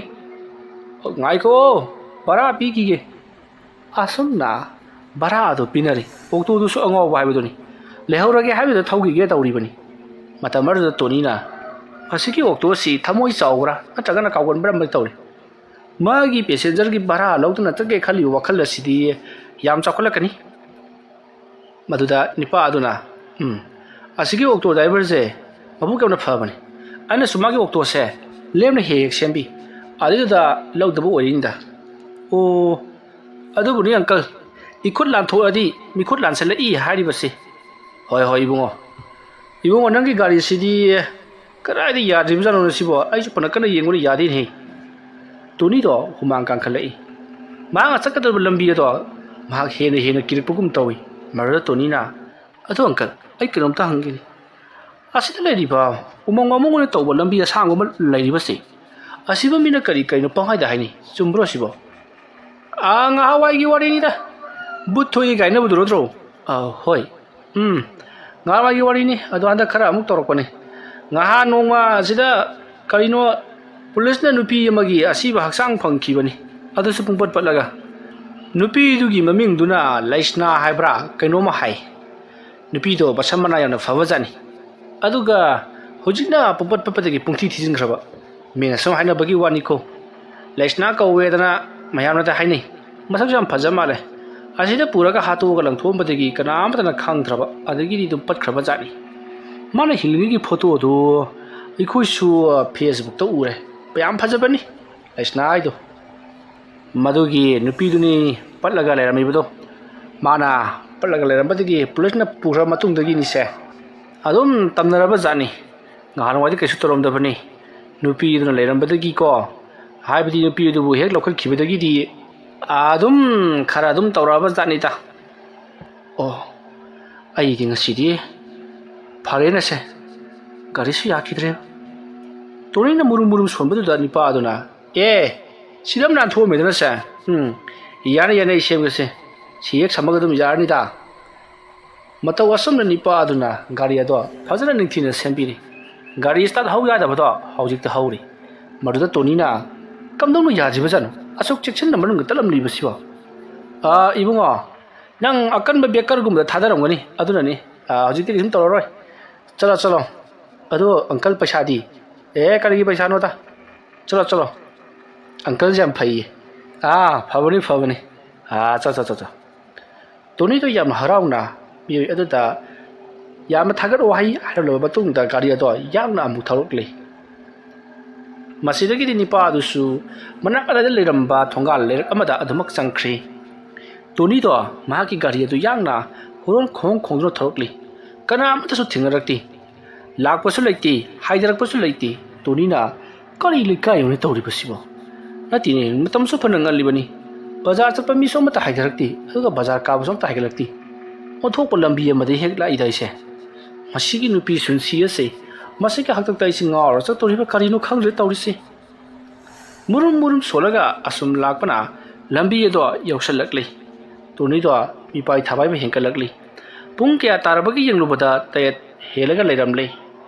ꯉꯥꯏꯈꯣ, ꯚꯔꯥ ꯄꯤꯈꯤꯒꯦ꯫ ꯑꯁꯨꯝꯅ ꯚꯔꯥ ꯑꯗꯨ ꯄꯤꯅꯔꯤ꯫ ꯑꯣꯛꯇꯣꯗꯨꯁꯨ ꯑꯉꯥꯎꯕ ꯍꯥꯏꯕꯗꯨꯅꯤ꯫ ꯂꯩꯍꯧꯔꯒꯦ ꯍꯥꯏꯕꯗꯨꯗ ꯊꯧꯈꯤꯒꯦ ꯇꯧꯔꯤꯕꯅꯤ꯫ ꯃꯇꯝ ꯑꯗꯨꯗ ꯇꯣꯅꯤꯅ, "ꯃꯁꯤꯒꯤ ꯑꯣꯛꯇꯣ ꯑꯁꯤ ꯊꯃꯣꯏ ꯆꯥꯎꯕ꯭ꯔꯥ ꯅꯠꯇ꯭ꯔꯒꯅ ꯀꯥꯎꯒꯟꯕ꯭ꯔꯥ ꯑꯃꯗꯤ ꯇꯧꯔꯤ"꯫ ꯃꯥꯒꯤ ꯄꯦꯁꯦꯟꯖꯔꯒꯤ ꯚꯔꯥ ꯂꯧꯗꯨꯅ ꯆꯠꯀꯦ ꯈꯜꯂꯤꯕ ꯋꯥꯈꯜ ꯑꯁꯤꯗꯤ ꯌꯥꯝ ꯆꯥꯎꯈꯠꯂꯛꯀꯅꯤ꯫ ꯃꯗꯨꯗ ꯅꯤꯄꯥ ꯑꯗꯨꯅ, "ꯎꯝ, ꯑꯁꯤꯒꯤ ꯑꯣꯛꯇꯣ ꯗ꯭ꯔꯥꯏꯚꯔꯁꯦ ꯃꯕꯨꯛ ꯌꯥꯝꯅ ꯐꯕꯅꯤ꯫ ꯑꯩꯅꯁꯨ ꯃꯥꯒꯤ ꯑꯣꯛꯇꯣꯁꯦ ꯂꯦꯝꯅ ꯍꯦꯛ ꯍꯦꯛ ꯁꯦꯝꯕꯤ꯫ ꯑꯗꯨꯗꯨꯗ ꯂꯧꯗꯕ ꯑꯣꯏꯔꯤꯅꯤꯗ"꯫ "ꯑꯣ, ꯑꯗꯨꯕꯨꯅꯤ ꯑꯪꯀꯜ, ꯏꯈꯨꯠ ꯂꯥꯟꯊꯣꯛꯑꯗꯤ ꯃꯤꯈꯨꯠ ꯂꯥꯟꯁꯜꯂꯛꯏ ꯍꯥꯏꯔꯤꯕꯁꯦ"꯫ "ꯍꯣꯏ, ꯍꯣꯏ, ꯏꯕꯨꯡꯉꯣ꯫ ꯏꯕꯨꯡꯉꯣ, ꯅꯪꯒꯤ ꯒꯥꯔꯤꯁꯤꯗꯤ ꯀꯗꯥꯏꯗ ꯌꯥꯗ꯭ꯔꯤꯕꯖꯥꯠꯅꯣ ꯁꯤꯕꯣ? ꯑꯩꯁꯨ ꯐꯅ ꯀꯟꯅ ꯌꯦꯡꯕꯗ ꯌꯥꯗꯦꯅꯦꯍꯦ"꯫ ꯇꯣꯅꯤꯗꯣ ꯍꯨꯃꯥꯡ ꯀꯥꯡꯈꯠꯂꯛꯏ꯫ ꯃꯍꯥꯛꯅ ꯆꯠꯀꯗꯧꯔꯤꯕ ꯂꯝꯕꯤ ꯑꯗꯣ ꯃꯍꯥꯛ ꯍꯦꯟꯅ ꯍꯦꯟꯅ ꯀꯤꯔꯛꯄꯒꯨꯝ ꯇꯧꯏ꯫ ꯃꯗꯨꯗ ꯇꯣꯅꯤꯅ, "ꯑꯗꯣ ꯑꯪꯀꯜ, ꯑꯩ ꯀꯩꯅꯣꯝꯇ ꯍꯪꯒꯦꯅꯦ꯫ ꯑꯁꯤꯗ ꯂꯩꯔꯤꯕ ꯎꯃꯪ ꯋꯥꯃꯪ ꯑꯣꯏꯅ ꯇꯧꯕ ꯂꯝꯕꯤ ꯑꯁꯥꯡꯕ ꯑꯃ ꯂꯩꯔꯤꯕꯁꯦ, ꯑꯁꯤꯕꯨ ꯃꯤꯅ ꯀꯔꯤ ꯀꯩꯅꯣ ꯄꯪꯍꯥꯏꯗ ꯍꯥꯏꯅꯩ, ꯆꯨꯝꯕ꯭ꯔꯣ ꯁꯤꯕꯣ?" "ꯑꯥ, ꯉꯍꯥꯟꯋꯥꯏꯒꯤ ꯋꯥꯔꯤꯅꯤꯗ, ꯕꯨꯠ ꯊꯣꯛꯏ ꯀꯥꯏꯅꯕꯗꯨ ꯅꯠꯇ꯭ꯔꯣ?" "ꯑꯥ, ꯍꯣꯏ꯫ ꯎꯝ, ꯉꯍꯥꯟꯋꯥꯏꯒꯤ ꯋꯥꯔꯤꯅꯤ꯫ ꯑꯗꯣ ꯍꯟꯗꯛ ꯈꯔ ꯑꯃꯨꯛ ꯇꯧꯔꯛꯄꯅꯤ꯫ ꯉꯍꯥꯟ ꯅꯣꯡꯃ ꯑꯁꯤꯗ ꯀꯔꯤꯅꯣ ꯄꯨꯂꯤꯁꯅ ꯅꯨꯄꯤ ꯑꯃꯒꯤ ꯑꯁꯤꯕ ꯍꯛꯆꯥꯡ ꯐꯪꯈꯤꯕꯅꯤ, ꯑꯗꯨꯁꯨ ꯄꯨꯡꯄꯠ ꯄꯠꯂꯒ꯫ ꯅꯨꯄꯤꯗꯨꯒꯤ ꯃꯃꯤꯡꯗꯨꯅ ꯂꯩꯁꯅꯥ ꯍꯥꯏꯕ꯭ꯔꯥ ꯀꯩꯅꯣꯝꯃ ꯍꯥꯏ꯫ ꯅꯨꯄꯤꯗꯣ ꯃꯁꯝ ꯃꯅꯥ ꯌꯥꯝꯅ ꯐꯕꯖꯥꯠꯅꯤ꯫ ꯑꯗꯨꯒ ꯍꯧꯖꯤꯛꯅ ꯄꯨꯡꯄꯠ ꯄꯠꯄꯗꯒꯤ ꯄꯨꯡꯊꯤ ꯊꯤꯖꯤꯟꯈ꯭ꯔꯕ꯫ ꯃꯤꯅ ꯁꯨꯝ ꯍꯥꯏꯅꯕꯒꯤ ꯋꯥꯅꯤꯀꯣ꯫ ꯂꯩꯁꯅꯥ ꯀꯧꯋꯦꯗꯅ ꯃꯌꯥꯝꯅꯗ ꯍꯥꯏꯅꯩ꯫ ꯃꯁꯛꯁꯨ ꯌꯥꯝ ꯐꯖ ꯃꯥꯜꯂꯦ꯫ ꯑꯁꯤꯗ ꯄꯨꯔꯒ ꯍꯥꯠꯇꯣꯛꯑꯒ ꯂꯪꯊꯣꯛꯑꯝꯕꯗꯒꯤ ꯀꯅꯥ ꯑꯃꯠꯇꯅ ꯈꯪꯗ꯭ꯔꯕ, ꯑꯗꯒꯤꯗꯤ ꯑꯗꯨꯝ ꯄꯠꯈ꯭ꯔꯕ ꯖꯥꯠꯅꯤ꯫ ꯃꯥꯅ ꯍꯤꯡꯂꯤꯉꯩꯒꯤ ꯐꯣꯇꯣꯗꯨ ꯑꯩꯈꯣꯏꯁꯨ ꯐꯦꯁꯕꯨꯛꯇ ꯎꯔꯦ꯫ ꯌꯥꯝ ꯐꯖꯕꯅꯤ ꯂꯩꯁꯅꯥ ꯍꯥꯏꯗꯣ"꯫ ꯃꯗꯨꯒꯤ ꯅꯨꯄꯤꯗꯨꯅꯤ ꯄꯠꯂꯒ ꯂꯩꯔꯝꯃꯤꯕꯗꯣ꯫ ꯃꯥꯅ ꯄꯠꯂꯒ ꯂꯩꯔꯝꯕꯗꯒꯤ ꯄꯨꯂꯤꯁꯅ ꯄꯨꯈ꯭ꯔꯕ ꯃꯇꯨꯡꯗꯒꯤꯅꯤꯁꯦ꯫ ꯑꯗꯨꯝ ꯇꯝꯅꯔꯕ ꯖꯥꯠꯅꯤ꯫ ꯉꯍꯥꯟꯋꯥꯏꯗꯤ ꯀꯩꯁꯨ ꯇꯧꯔꯝꯗꯕꯅꯤ꯫ ꯅꯨꯄꯤꯗꯨꯅ ꯂꯩꯔꯝꯕꯗꯒꯤꯀꯣ, ꯍꯥꯏꯕꯗꯤ ꯅꯨꯄꯤ ꯑꯗꯨꯕꯨ ꯍꯦꯛ ꯂꯧꯈꯠꯈꯤꯕꯗꯒꯤꯗꯤ ꯑꯗꯨꯝ ꯈꯔ ꯑꯗꯨꯝ ꯇꯧꯔꯛꯑꯕ ꯖꯥꯠꯅꯤꯗ꯫ ꯑꯣ, ꯑꯩꯗꯤ ꯉꯁꯤꯗꯤ ꯐꯔꯦꯅꯁꯦ꯫ ꯒꯥꯔꯤꯁꯨ ꯌꯥꯈꯤꯗ꯭ꯔꯦ꯫ ꯇꯣꯅꯤꯅ ꯃꯨꯔꯨꯝ ꯃꯨꯔꯨꯝ ꯁꯣꯟꯕꯗꯨꯗ ꯅꯤꯄꯥ ꯑꯗꯨꯅ, "ꯑꯦ, ꯁꯤꯗ ꯑꯃ ꯅꯥꯟꯊꯣꯛꯑꯝꯃꯦꯗꯅ ꯁꯦ꯫ ꯎꯝ, ꯌꯥꯅꯤ, ꯌꯥꯅꯤ, ꯑꯩ ꯁꯦꯝꯒꯦꯁꯦ꯫ ꯁꯤ ꯍꯦꯛ ꯁꯝꯃꯒ ꯑꯗꯨꯝ ꯌꯥꯔꯅꯤꯗ"꯫ ꯃꯇꯧ ꯑꯁꯨꯝꯅ ꯅꯤꯄꯥ ꯑꯗꯨꯅ ꯒꯥꯔꯤ ꯑꯗꯣ ꯐꯖꯅ ꯅꯤꯡꯊꯤꯅ ꯁꯦꯝꯕꯤꯔꯤ꯫ ꯒꯥꯔꯤ start ꯍꯧ ꯌꯥꯗꯕꯗꯣ ꯍꯧꯖꯤꯛꯇ ꯍꯧꯔꯤ꯫ ꯃꯗꯨꯗ ꯇꯣꯅꯤꯅ, "ꯀꯝꯗꯧꯅ ꯌꯥꯗ꯭ꯔꯤꯕꯖꯥꯠꯅꯣ? ꯑꯁꯨꯛ ꯆꯦꯛꯁꯤꯟꯅ ꯃꯅꯨꯡꯗ ꯆꯠꯂꯝꯂꯤꯕꯁꯤꯕꯣ?" "ꯑꯥ, ꯏꯕꯨꯡꯉꯣ, ꯅꯪ ꯑꯀꯟꯕ ꯕꯦꯀꯔꯒꯨꯝꯕꯗ ꯊꯥꯗꯔꯝꯒꯅꯤ, ꯑꯗꯨꯅꯅꯤ꯫ ꯑꯥ, ꯍꯧꯖꯤꯛꯇꯤ ꯀꯩꯁꯨꯝ ꯇꯧꯔꯔꯣꯏ꯫ ꯆꯠꯂꯣ, ꯆꯠꯂꯣ꯫ ꯑꯗꯣ ꯑꯪꯀꯜ, ꯄꯩꯁꯥꯗꯤ?" "ꯑꯦ, ꯀꯔꯤꯒꯤ ꯄꯩꯁꯥꯅꯣꯗ? ꯆꯠꯂꯣ, ꯆꯠꯂꯣ꯫ ꯑꯪꯀꯜꯁꯦ ꯌꯥꯝ ꯐꯩꯌꯦ꯫ ꯑꯥ, ꯐꯕꯅꯤ, ꯐꯕꯅꯤ꯫ ꯑꯥ, ꯆꯣ, ꯆꯣ, ꯆꯣ, ꯆꯣ꯫" ꯇꯣꯅꯤꯗꯣ ꯌꯥꯝꯅ ꯍꯔꯥꯎꯅ ꯃꯤꯑꯣꯏ ꯑꯗꯨꯗ ꯌꯥꯝꯅ ꯊꯥꯒꯠ ꯋꯥꯍꯩ ꯍꯥꯏꯔꯝꯂꯕ ꯃꯇꯨꯡꯗ ꯒꯥꯔꯤ ꯑꯗꯣ ꯌꯥꯡꯅ ꯑꯃꯨꯛ ꯊꯧꯔꯛꯂꯤ꯫ ꯃꯁꯤꯗꯒꯤꯗꯤ ꯅꯤꯄꯥ ꯑꯗꯨꯁꯨ ꯃꯅꯥꯛ ꯑꯗꯥꯏꯗ ꯂꯩꯔꯝꯕ ꯊꯣꯡꯒꯥꯜ ꯂꯩꯔꯛ ꯑꯃꯗ ꯑꯗꯨꯃꯛ ꯆꯪꯈ꯭ꯔꯤ꯫ ꯇꯣꯅꯤꯗꯣ ꯃꯍꯥꯛꯀꯤ ꯒꯥꯔꯤ ꯑꯗꯨ ꯌꯥꯡꯅ ꯍꯣꯔꯣꯟ ꯈꯣꯡ ꯈꯣꯡꯗꯨꯅ ꯊꯧꯔꯛꯂꯤ꯫ ꯀꯅꯥ ꯑꯃꯠꯇꯁꯨ ꯊꯦꯡꯅꯔꯛꯇꯦ꯫ ꯂꯥꯛꯄꯁꯨ ꯂꯩꯇꯦ, ꯍꯥꯏꯊꯔꯛꯄꯁꯨ ꯂꯩꯇꯦ꯫ ꯇꯣꯅꯤꯅ, "ꯀꯔꯤ ꯂꯩꯀꯥꯏꯅꯣꯅꯦ ꯇꯧꯔꯤꯕꯁꯤꯕꯣ? ꯅꯠꯇꯦꯅꯦ, ꯃꯇꯝꯁꯨ ꯐꯅ ꯉꯜꯂꯤꯕꯅꯤ꯫ ꯕꯖꯥꯔ ꯆꯠꯄ ꯃꯤꯁꯨ ꯑꯃꯠꯇ ꯍꯥꯏꯊꯔꯛꯇꯦ, ꯑꯗꯨꯒ ꯕꯖꯥꯔ ꯀꯥꯕꯁꯨ ꯑꯝꯇ ꯍꯥꯏꯒꯠꯂꯛꯇꯦ꯫ ꯑꯣꯟꯊꯣꯛꯄ ꯂꯝꯕꯤ ꯑꯃꯗꯒꯤ ꯍꯦꯛ ꯂꯥꯛꯏꯗ ꯑꯩꯁꯦ꯫ ꯃꯁꯤꯒꯤ ꯅꯨꯄꯤ ꯁꯨꯟꯁꯤ ꯑꯁꯦ, ꯃꯁꯤꯒꯤ ꯍꯥꯛꯇꯛꯇ ꯑꯩꯁꯦ ꯉꯥꯎꯔ ꯆꯠꯇꯧꯔꯤꯕ ꯀꯔꯤꯅꯣ ꯈꯪꯗ꯭ꯔꯦ ꯇꯧꯔꯤꯁꯦ꯫" ꯃꯨꯔꯨꯝ ꯃꯨꯔꯨꯝ ꯁꯣꯜꯂꯒ ꯑꯁꯨꯝ ꯂꯥꯛꯄꯅ ꯂꯝꯕꯤ ꯑꯗꯣ ꯌꯧꯁꯜꯂꯛꯂꯤ꯫ ꯇꯣꯅꯤꯗꯣ ꯃꯤꯄꯥꯏ ꯊꯥꯕꯥꯏꯕ ꯍꯦꯟꯒꯠꯂꯛꯂꯤ꯫ ꯄꯨꯡ ꯀꯌꯥ ꯇꯥꯔꯕꯒꯦ ꯌꯦꯡꯂꯨꯕꯗ ꯇꯔꯦꯠ ꯍꯦꯜꯂꯒ ꯂꯩꯔꯝꯂꯦ꯫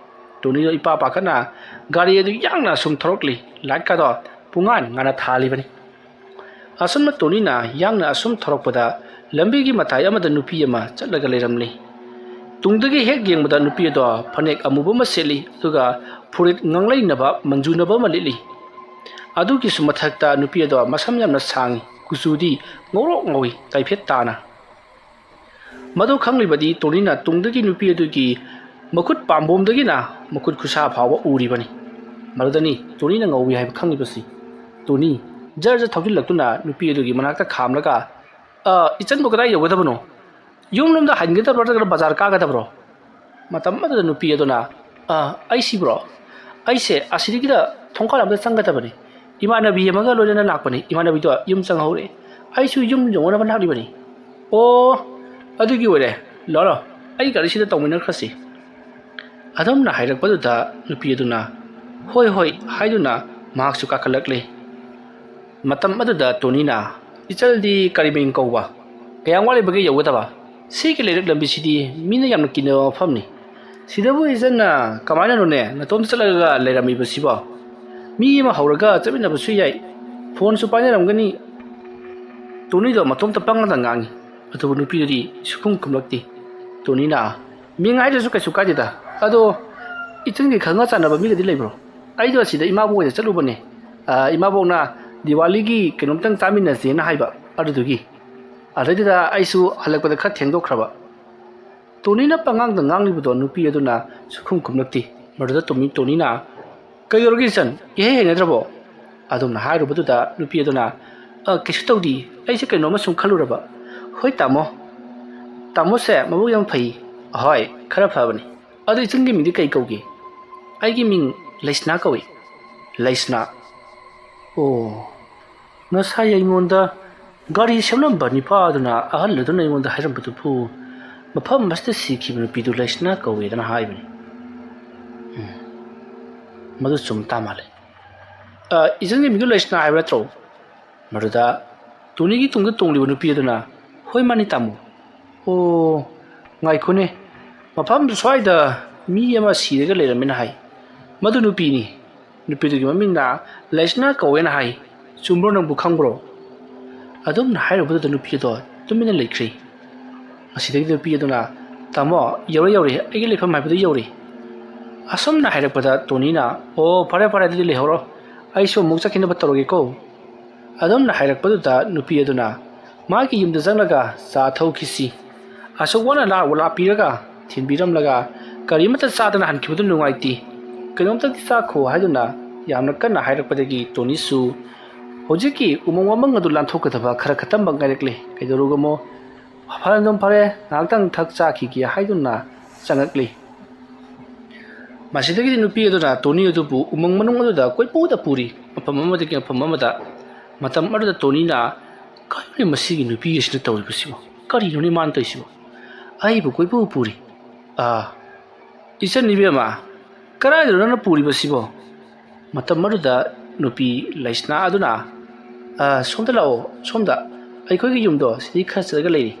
ꯇꯣꯅꯤꯗꯣ ꯏꯄꯥ ꯄꯥꯈꯠꯅ ꯒꯥꯔꯤ ꯑꯗꯨ ꯌꯥꯡꯅ ꯑꯁꯨꯝ ꯊꯧꯔꯛꯂꯤ꯫ ꯂꯥꯏꯠꯀꯗꯣ ꯄꯨꯡꯉꯥꯟ ꯉꯥꯟꯅ ꯊꯥꯜꯂꯤꯕꯅꯤ꯫ ꯑꯁꯨꯝꯅ ꯇꯣꯅꯤꯅ ꯌꯥꯡꯅ ꯑꯁꯨꯝ ꯊꯧꯔꯛꯄꯗ ꯂꯝꯕꯤꯒꯤ ꯃꯇꯥꯏ ꯑꯃꯗ ꯅꯨꯄꯤ ꯑꯃ ꯆꯠꯂꯒ ꯂꯩꯔꯝꯂꯤ꯫ ꯇꯨꯡꯗꯒꯤ ꯍꯦꯛ ꯌꯦꯡꯕꯗ ꯅꯨꯄꯤ ꯑꯗꯣ ꯐꯅꯦꯛ ꯑꯃꯨꯕ ꯑꯃ ꯁꯦꯠꯂꯤ, ꯑꯗꯨꯒ ꯐꯨꯔꯤꯠ ꯉꯥꯡꯂꯩꯅꯕ ꯃꯟꯖꯨꯅꯕ ꯑꯃ ꯂꯤꯠꯂꯤ꯫ ꯑꯗꯨꯒꯤꯁꯨ ꯃꯊꯛꯇ ꯅꯨꯄꯤ ꯑꯗꯣ ꯃꯁꯝ ꯌꯥꯝꯅ ꯁꯥꯡꯏ, ꯀꯨꯆꯨꯗꯤ ꯉꯧꯔꯣꯛ ꯉꯧꯏ, ꯇꯥꯏꯐꯦꯠ ꯇꯥꯅ꯫ ꯃꯗꯨ ꯈꯪꯂꯤꯕꯗꯤ ꯇꯣꯅꯤꯅ ꯇꯨꯡꯗꯒꯤ ꯅꯨꯄꯤ ꯑꯗꯨꯒꯤ ꯃꯈꯨꯠ ꯄꯥꯝꯕꯣꯝꯗꯒꯤꯅ ꯃꯈꯨꯠ ꯈꯨꯁꯥ ꯐꯥꯎꯕ ꯎꯔꯤꯕꯅꯤ꯫ ꯃꯗꯨꯗꯅꯤ ꯇꯣꯅꯤꯅ ꯉꯧꯏ ꯍꯥꯏꯕ ꯈꯪꯂꯤꯕꯁꯤ꯫ ꯇꯣꯅꯤ ꯖꯔ ꯖꯔ ꯊꯧꯖꯤꯜꯂꯛꯇꯨꯅ ꯅꯨꯄꯤ ꯑꯗꯨꯒꯤ ꯃꯅꯥꯛꯇ ꯈꯥꯝꯂꯒ, "ꯑ, ꯏꯆꯟꯕꯨ ꯀꯗꯥꯏ ꯌꯧꯒꯗꯕꯅꯣ? ꯌꯨꯝꯂꯣꯝꯗ ꯍꯟꯒꯗꯕ꯭ꯔꯣ ꯅꯠꯇ꯭ꯔꯒ ꯕꯖꯥꯔ ꯀꯥꯒꯗꯕ꯭ꯔꯣ?" ꯃꯇꯝ ꯑꯗꯨꯗ ꯅꯨꯄꯤ ꯑꯗꯨꯅ, "ꯑ, ꯑꯩꯁꯤꯕ꯭ꯔꯣ? ꯑꯩꯁꯦ ꯑꯁꯤꯗꯒꯤꯗ ꯊꯣꯡꯀꯥꯜ ꯑꯃꯗ ꯆꯪꯒꯗꯕꯅꯤ꯫ ꯏꯃꯥꯟꯅꯕꯤ ꯑꯃꯒ ꯂꯣꯏꯅꯅ ꯂꯥꯛꯄꯅꯤ꯫ ꯏꯃꯥꯟꯅꯕꯤꯗꯣ ꯌꯨꯝ ꯆꯪꯍꯧꯔꯦ꯫ ꯑꯩꯁꯨ ꯌꯨꯝ ꯌꯧꯅꯕ ꯂꯥꯛꯂꯤꯕꯅꯤ꯫" "ꯑꯣ, ꯑꯗꯨꯒꯤ ꯑꯣꯏꯔꯦ꯫ ꯂꯥꯛꯑꯣ, ꯂꯥꯛꯑꯣ, ꯑꯩ ꯒꯥꯔꯤꯁꯤꯗ ꯇꯧꯃꯤꯟꯅꯈ꯭ꯔꯁꯤ꯫" ꯑꯗꯨꯝꯅ ꯍꯥꯏꯔꯛꯄꯗꯨꯗ ꯅꯨꯄꯤ ꯑꯗꯨꯅ, "ꯍꯣꯏ, ꯍꯣꯏ" ꯍꯥꯏꯗꯨꯅ ꯃꯍꯥꯛꯁꯨ ꯀꯥꯈꯠꯂꯛꯂꯦ꯫ ꯃꯇꯝ ꯑꯗꯨꯗ ꯇꯣꯅꯤꯅ, "ꯏꯆꯜꯗꯤ ꯀꯔꯤ ꯃꯤꯡ ꯀꯧꯕ? ꯀꯌꯥꯝ ꯋꯥꯠꯂꯤꯕꯒꯦ ꯌꯧꯒꯗꯕ? ꯁꯤꯒꯤ ꯂꯩꯔꯛ ꯂꯝꯕꯤꯁꯤꯗꯤ ꯃꯤꯅ ꯌꯥꯝꯅ ꯀꯤꯅꯕ ꯃꯐꯝꯅꯤ꯫ "ꯁꯤꯗꯕꯨ ꯏꯆꯟꯅ ꯀꯃꯥꯏꯅꯅꯣꯅꯦ ꯅꯇꯣꯝꯇ ꯆꯠꯂꯒ ꯂꯩꯔꯝꯃꯤꯕꯁꯤꯕꯣ? ꯃꯤ ꯑꯃ ꯍꯧꯔꯒ ꯆꯠꯃꯤꯟꯅꯕꯁꯨ ꯌꯥꯏ, ꯐꯣꯟꯁꯨ ꯄꯥꯏꯅꯔꯝꯒꯅꯤ꯫" ꯇꯣꯅꯤꯗꯣ ꯃꯇꯣꯝꯇ ꯄꯪꯉꯗ ꯉꯥꯡꯉꯤ꯫ ꯑꯗꯨꯕꯨ ꯅꯨꯄꯤꯗꯨꯗꯤ ꯁꯨꯈꯨꯝ ꯈꯨꯝꯂꯛꯇꯦ꯫ ꯇꯣꯅꯤꯅ, "ꯃꯤꯡ ꯍꯥꯏꯗ꯭ꯔꯁꯨ ꯀꯩꯁꯨ ꯀꯥꯏꯗꯦꯗ꯫ ꯑꯗꯣ ꯏꯆꯟꯒꯤ ꯈꯪꯅ ꯆꯥꯟꯅꯕ ꯃꯤꯒꯗꯤ ꯂꯩꯕ꯭ꯔꯣ? ꯑꯩꯗꯣ ꯑꯁꯤꯗ ꯏꯃꯥꯕꯣꯛ ꯍꯣꯏꯗ ꯆꯠꯂꯨꯕꯅꯦ꯫ ꯑ, ꯏꯃꯥꯕꯣꯛꯅ ꯗꯤꯋꯥꯂꯤꯒꯤ ꯀꯩꯅꯣꯝꯇꯪ ꯆꯥꯃꯤꯟꯅꯁꯦꯅ ꯍꯥꯏꯕ, ꯑꯗꯨꯗꯨꯒꯤ꯫ ꯑꯗꯩꯗꯨꯗ ꯑꯩꯁꯨ ꯍꯜꯂꯛꯄꯗ ꯈꯔ ꯊꯦꯡꯗꯣꯛꯈ꯭ꯔꯕ꯫" ꯇꯣꯅꯤꯅ ꯄꯉꯥꯡꯗ ꯉꯥꯡꯂꯤꯕꯗꯣ ꯅꯨꯄꯤ ꯑꯗꯨꯅ ꯁꯨꯈꯨꯝ ꯈꯨꯝꯂꯛꯇꯦ꯫ ꯃꯗꯨꯗ ꯇꯣꯃꯤ-, ꯇꯣꯅꯤꯅ, "ꯀꯩꯗꯧꯔꯒꯦ ꯏꯆꯟ? ꯏꯍꯩ ꯍꯩꯅꯗ꯭ꯔꯕꯣ?" ꯑꯗꯨꯝꯅ ꯍꯥꯏꯔꯨꯕꯗꯨꯗ ꯅꯨꯄꯤ ꯑꯗꯨꯅ, "ꯑ, ꯀꯩꯁꯨ ꯇꯧꯗꯦ, ꯑꯩꯁꯦ ꯀꯩꯅꯣꯝꯃ ꯁꯨꯝ ꯈꯜꯂꯨꯔꯕ꯫" "ꯍꯣꯏ ꯇꯥꯃꯣ, ꯇꯥꯃꯣꯁꯦ ꯃꯕꯨꯛ ꯌꯥꯝ ꯐꯩ꯫" "ꯑꯍꯣꯏ, ꯈꯔ ꯐꯕꯅꯤ꯫ ꯑꯗꯣ ꯏꯆꯟꯒꯤ ꯃꯤꯡꯗꯤ ꯀꯩ ꯀꯧꯒꯦ?" "ꯑꯩꯒꯤ ꯃꯤꯡ ꯂꯩꯁꯅꯥ ꯀꯧꯏ꯫" "ꯂꯩꯁꯅꯥ? ꯑꯣ, ꯉꯁꯥꯏ ꯑꯩꯉꯣꯟꯗ ꯒꯥꯔꯤ ꯁꯦꯝꯂꯝꯕ ꯅꯤꯄꯥ ꯑꯗꯨꯅ ꯑꯍꯜ ꯑꯗꯨꯅ ꯑꯩꯉꯣꯟꯗ ꯍꯥꯏꯔꯝꯕꯗꯨꯕꯨ ꯃꯐꯝ ꯑꯁꯤꯗ ꯁꯤꯈꯤꯕ ꯅꯨꯄꯤꯗꯨ ꯂꯩꯁꯅꯥ ꯀꯧꯋꯦꯗꯅ ꯍꯥꯏꯕꯅꯤ꯫" ꯎꯝ, ꯃꯗꯨ ꯆꯨꯝ ꯇꯥ ꯃꯥꯜꯂꯦ꯫ "ꯑ, ꯏꯆꯟꯒꯤ ꯃꯤꯡꯗꯨ ꯂꯩꯁꯅꯥ ꯍꯥꯏꯕ ꯅꯠꯇ꯭ꯔꯣ?" ꯃꯗꯨꯗ ꯇꯣꯅꯤꯒꯤ ꯇꯨꯡꯗ ꯇꯣꯡꯂꯤꯕ ꯅꯨꯄꯤ ꯑꯗꯨꯅ, "ꯍꯣꯏ, ꯃꯥꯅꯤ ꯇꯥꯃꯣ꯫" "ꯑꯣ, ꯉꯥꯏꯈꯣꯅꯦ, ꯃꯐꯝꯗꯨ ꯁ꯭ꯋꯥꯏꯗ ꯃꯤ ꯑꯃ ꯁꯤꯔꯒ ꯂꯩꯔꯝꯃꯦꯅ ꯍꯥꯏ, ꯃꯗꯨ ꯅꯨꯄꯤꯅꯤ꯫ ꯅꯨꯄꯤꯗꯨꯒꯤ ꯃꯃꯤꯡꯅ ꯂꯩꯁꯅꯥ ꯀꯧꯋꯦꯅ ꯍꯥꯏ, ꯆꯨꯝꯕ꯭ꯔꯣ, ꯅꯪꯕꯨ ꯈꯪꯕ꯭ꯔꯣ?" ꯑꯗꯨꯝꯅ ꯍꯥꯏꯔꯨꯕꯗꯨꯗ ꯅꯨꯄꯤ ꯑꯗꯣ ꯇꯨꯃꯤꯟꯅ ꯂꯩꯈ꯭ꯔꯦ꯫ ꯃꯁꯤꯗꯒꯤ ꯅꯨꯄꯤ ꯑꯗꯨꯅ, "ꯇꯥꯃꯣ, ꯌꯧꯔꯦ, ꯌꯧꯔꯦ, ꯑꯩꯒꯤ ꯂꯩꯐꯝ ꯍꯥꯏꯕꯗꯨ ꯌꯧꯔꯦ꯫" ꯑꯁꯨꯝꯅ ꯍꯥꯏꯔꯛꯄꯗ ꯇꯣꯅꯤꯅ, "ꯑꯣ, ꯐꯔꯦ, ꯐꯔꯦ, ꯑꯗꯨꯗꯤ ꯂꯩꯍꯧꯔꯣ, ꯑꯩꯁꯨ ꯑꯃꯨꯛ ꯆꯠꯈꯤꯅꯕ ꯇꯧꯔꯒꯦꯀꯣ꯫" ꯑꯗꯨꯝꯅ ꯍꯥꯏꯔꯛꯄꯗꯨꯗ ꯅꯨꯄꯤ ꯑꯗꯨꯅ ꯃꯥꯒꯤ ꯌꯨꯝꯗ ꯆꯪꯂꯒ ꯆꯥ ꯊꯛꯈꯤꯁꯤ꯫ ꯑꯁꯨꯛ ꯋꯥꯅ ꯂꯥ-, ꯂꯥꯛꯄꯤꯔꯒ ꯊꯤꯟꯕꯤꯔꯝꯂꯒ ꯀꯔꯤꯃꯠꯇ ꯆꯥꯗꯅ ꯍꯟꯈꯤꯕꯗꯨ ꯅꯨꯡꯉꯥꯏꯇꯦ꯫ ꯀꯩꯅꯣꯝꯇꯗꯤ ꯆꯥꯈꯣ ꯍꯥꯏꯗꯨꯅ ꯌꯥꯝꯅ ꯀꯟꯅ ꯍꯥꯏꯔꯛꯄꯗꯒꯤ ꯇꯣꯅꯤꯁꯨ ꯍꯧꯖꯤꯛꯀꯤ ꯎꯃꯪ ꯋꯥꯃꯪ ꯑꯗꯨ ꯂꯥꯟꯊꯣꯛꯀꯗꯕ ꯈꯔ ꯈꯛꯇꯃꯛ ꯉꯥꯏꯔꯛꯂꯦ꯫ ꯀꯩꯗꯧꯔꯨꯒꯃꯣ? "ꯐꯔꯦ, ꯑꯗꯨꯝ ꯐꯔꯦ, ꯉꯥꯏꯍꯥꯛꯇꯪ ꯊꯛ ꯆꯥꯈꯤꯒꯦ" ꯍꯥꯏꯗꯨꯅ ꯆꯪꯉꯛꯂꯤ꯫ ꯃꯁꯤꯗꯒꯤꯗꯤ ꯅꯨꯄꯤ ꯑꯗꯨꯅ ꯇꯣꯅꯤ ꯑꯗꯨꯕꯨ ꯎꯃꯪ ꯃꯅꯨꯡ ꯑꯗꯨꯗ ꯀꯣꯏꯄꯨꯗ ꯄꯨꯔꯤ, ꯃꯐꯝ ꯑꯃꯗꯒꯤ ꯃꯐꯝ ꯑꯃꯗ꯫ ꯃꯇꯝ ꯑꯗꯨꯗ ꯇꯣꯅꯤꯅ, "ꯀꯔꯤꯅꯣ ꯃꯁꯤꯒꯤ ꯅꯨꯄꯤ ꯑꯁꯤꯅ ꯇꯧꯔꯤꯕꯁꯤꯕꯣ? ꯀꯔꯤꯅꯣꯅꯦ ꯃꯥꯅ ꯇꯧꯔꯤꯁꯤꯕꯣ? ꯑꯩꯕꯨ ꯀꯣꯏꯄꯨ ꯄꯨꯔꯤ꯫ ꯑꯥ, ꯏꯆꯟ ꯏꯕꯦꯝꯃ, ꯀꯗꯥꯏꯗꯅꯣ ꯅꯪꯅ ꯄꯨꯔꯤꯕꯁꯤꯕꯣ?" ꯃꯇꯝ ꯑꯗꯨꯗ ꯅꯨꯄꯤ ꯂꯩꯁꯅꯥ ꯑꯗꯨꯅ, "ꯑ, ꯁꯣꯝꯗ ꯂꯥꯛꯑꯣ, ꯁꯣꯝꯗ꯫ ꯑꯩꯈꯣꯏꯒꯤ ꯌꯨꯝꯗꯣ ꯁꯤꯗꯒꯤ ꯈꯔ ꯆꯠꯂꯒ ꯂꯩꯔꯤ꯫"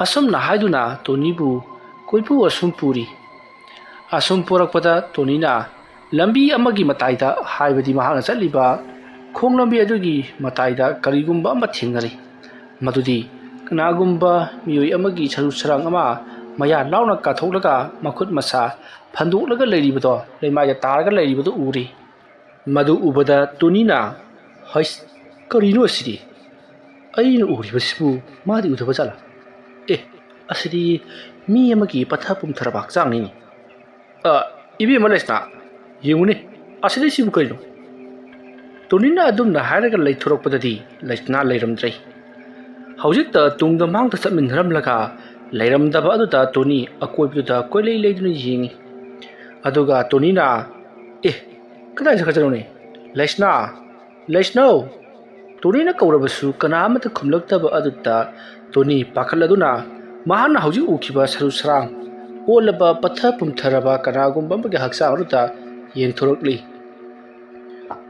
ꯑꯁꯨꯝꯅ ꯍꯥꯏꯗꯨꯅ ꯇꯣꯅꯤꯕꯨ ꯀꯣꯏꯄꯨ ꯑꯁꯨꯝ ꯄꯨꯔꯤ꯫ ꯑꯁꯨꯝ ꯄꯣꯔꯛꯄꯗ ꯇꯣꯅꯤꯅ ꯂꯝꯕꯤ ꯑꯃꯒꯤ ꯃꯇꯥꯏꯗ, ꯍꯥꯏꯕꯗꯤ ꯃꯍꯥꯛꯅ ꯆꯠꯂꯤꯕ ꯈꯣꯡ ꯂꯝꯕꯤ ꯑꯗꯨꯒꯤ ꯃꯇꯥꯏꯗ ꯀꯔꯤꯒꯨꯝꯕ ꯑꯃ ꯊꯦꯡꯅꯔꯤ꯫ ꯃꯗꯨꯗꯤ ꯀꯅꯥꯒꯨꯝꯕ ꯃꯤꯑꯣꯏ ꯑꯃꯒꯤ ꯁꯔꯨ ꯁꯔꯥꯡ ꯑꯃ ꯃꯌꯥ ꯂꯥꯎꯅ ꯀꯥꯊꯣꯛꯂꯒ ꯃꯈꯨꯠ ꯃꯁꯥ ꯐꯟꯗꯣꯛꯂꯒ ꯂꯩꯔꯤꯕꯗꯣ, ꯂꯩꯃꯥꯏꯗ ꯇꯥꯔꯒ ꯂꯩꯔꯤꯕꯗꯣ ꯎꯔꯤ꯫ ꯃꯗꯨ ꯎꯕꯗ ꯇꯣꯅꯤꯅ, "ꯍꯩꯁ, ꯀꯔꯤꯅꯣ ꯑꯁꯤꯗꯤ? ꯑꯩꯅ ꯎꯔꯤꯕꯁꯤꯕꯨ ꯃꯥꯗꯤ ꯎꯗꯕ ꯖꯥꯠꯂꯥ? ꯑꯦ, ꯑꯁꯤꯗꯤ ꯃꯤ ꯑꯃꯒꯤ ꯄꯠꯊ ꯄꯨꯝꯊꯔꯕ ꯍꯛꯆꯥꯡꯅꯤꯅꯦ꯫ ꯑ, ꯏꯕꯦꯝꯃ ꯂꯩꯁꯅꯥ, ꯌꯦꯡꯉꯨꯅꯦ, ꯑꯁꯤꯗ ꯁꯤꯕꯨ ꯀꯔꯤꯅꯣ?" ꯇꯣꯅꯤꯅ ꯑꯗꯨꯝꯅ ꯍꯥꯏꯔꯒ ꯂꯩꯊꯣꯔꯛꯄꯗꯗꯤ ꯂꯩꯁꯅꯥ ꯂꯩꯔꯝꯗ꯭ꯔꯦ꯫ ꯍꯧꯖꯤꯛꯇ ꯇꯨꯡꯗ ꯃꯥꯡꯗ ꯆꯠꯃꯤꯟꯅꯔꯝꯂꯒ ꯂꯩꯔꯝꯗꯕ ꯑꯗꯨꯗ ꯇꯣꯅꯤ ꯑꯀꯣꯏꯕꯗꯨꯗ ꯀꯣꯏꯂꯩ ꯂꯩꯗꯨꯅ ꯌꯦꯡꯉꯤ꯫ ꯑꯗꯨꯒ ꯇꯣꯅꯤꯅ, "ꯑꯦ, ꯀꯗꯥꯏ ꯆꯠꯈ꯭ꯔꯖꯅꯣꯅꯦ? ꯂꯩꯁꯅꯥ! ꯂꯩꯁꯅꯧ!" ꯇꯣꯅꯤꯅ ꯀꯧꯔꯕꯁꯨ ꯀꯅꯥ ꯑꯃꯠꯇ ꯈꯨꯝꯂꯛꯇꯕ ꯑꯗꯨꯗ ꯇꯣꯅꯤ ꯄꯥꯈꯠꯂꯗꯨꯅ ꯃꯍꯥꯛꯅ ꯍꯧꯖꯤꯛ ꯎꯈꯤꯕ ꯁꯔꯨ ꯁꯔꯥꯡ ꯑꯣꯜꯂꯕ, ꯄꯠꯊ ꯄꯨꯝꯊꯔꯕ ꯀꯅꯥꯒꯨꯝꯕ ꯑꯃꯒꯤ ꯍꯛꯆꯥꯡ ꯑꯗꯨꯗ ꯌꯦꯡꯊꯣꯔꯛꯂꯤ꯫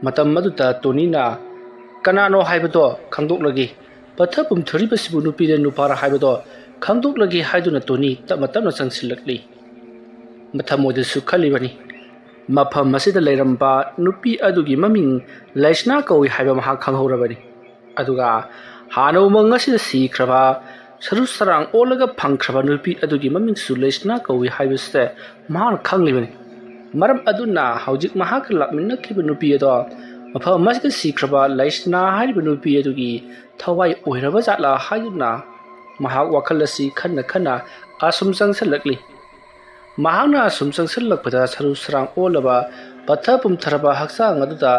ꯃꯇꯝ ꯑꯗꯨꯗ ꯇꯣꯅꯤꯅ, "ꯀꯅꯥꯅꯣ ꯍꯥꯏꯕꯗꯣ ꯈꯪꯗꯣꯛꯂꯒꯦ꯫ ꯄꯠꯊ ꯄꯨꯝꯊꯔꯤꯕꯁꯤꯕꯨ ꯅꯨꯄꯤꯔ ꯅꯨꯄꯥꯔ ꯍꯥꯏꯕꯗꯣ ꯈꯪꯗꯣꯛꯂꯒꯦ" ꯍꯥꯏꯗꯨꯅ ꯇꯣꯅꯤ ꯇꯞꯅ ꯇꯞꯅ ꯆꯪꯁꯤꯜꯂꯛꯂꯤ꯫ ꯃꯊꯃꯣꯏꯗꯁꯨ ꯈꯜꯂꯤꯕꯅꯤ, ꯃꯐꯝ ꯑꯁꯤꯗ ꯂꯩꯔꯝꯕ ꯅꯨꯄꯤ ꯑꯗꯨꯒꯤ ꯃꯃꯤꯡ ꯂꯩꯁꯅꯥ ꯀꯧꯏ ꯍꯥꯏꯕ ꯃꯍꯥꯛ ꯈꯪꯍꯧꯔꯕꯅꯤ꯫ ꯑꯗꯨꯒ ꯍꯥꯟꯅ ꯎꯃꯪ ꯑꯁꯤꯗ ꯁꯤꯈ꯭ꯔꯕ, ꯁꯔꯨ ꯁꯔꯥꯡ ꯑꯣꯜꯂꯒ ꯐꯪꯈ꯭ꯔꯕ ꯅꯨꯄꯤ ꯑꯗꯨꯒꯤ ꯃꯃꯤꯡꯁꯨ ꯂꯩꯁꯅꯥ ꯀꯧꯏ ꯍꯥꯏꯕꯁꯤꯗ ꯃꯍꯥꯛꯅ ꯈꯪꯂꯤꯕꯅꯤ꯫ ꯃꯔꯝ ꯑꯗꯨꯅ ꯍꯧꯖꯤꯛ ꯃꯍꯥꯛꯀ ꯂꯥꯛꯃꯤꯟꯅꯈꯤꯕ ꯅꯨꯄꯤ ꯑꯗꯣ ꯃꯐꯝ ꯑꯁꯤꯗ ꯁꯤꯈ꯭ꯔꯕ ꯂꯩꯁꯅꯥ ꯍꯥꯏꯔꯤꯕ ꯅꯨꯄꯤ ꯑꯗꯨꯒꯤ ꯊꯋꯥꯏ ꯑꯣꯏꯔꯕ ꯖꯥꯠꯂꯥ ꯍꯥꯏꯗꯨꯅ ꯃꯍꯥꯛ ꯋꯥꯈꯜ ꯑꯁꯤ ꯈꯟꯅ ꯈꯟꯅ ꯑꯁꯨꯝ ꯆꯪꯁꯤꯜꯂꯛꯂꯤ꯫ ꯃꯍꯥꯛꯅ ꯑꯁꯨꯝ ꯆꯪꯁꯤꯜꯂꯛꯄꯗ ꯁꯔꯨ ꯁꯔꯥꯡ ꯑꯣꯜꯂꯕ, ꯄꯠꯊ ꯄꯨꯝꯊꯔꯕ ꯍꯛꯆꯥꯡ ꯑꯗꯨꯗ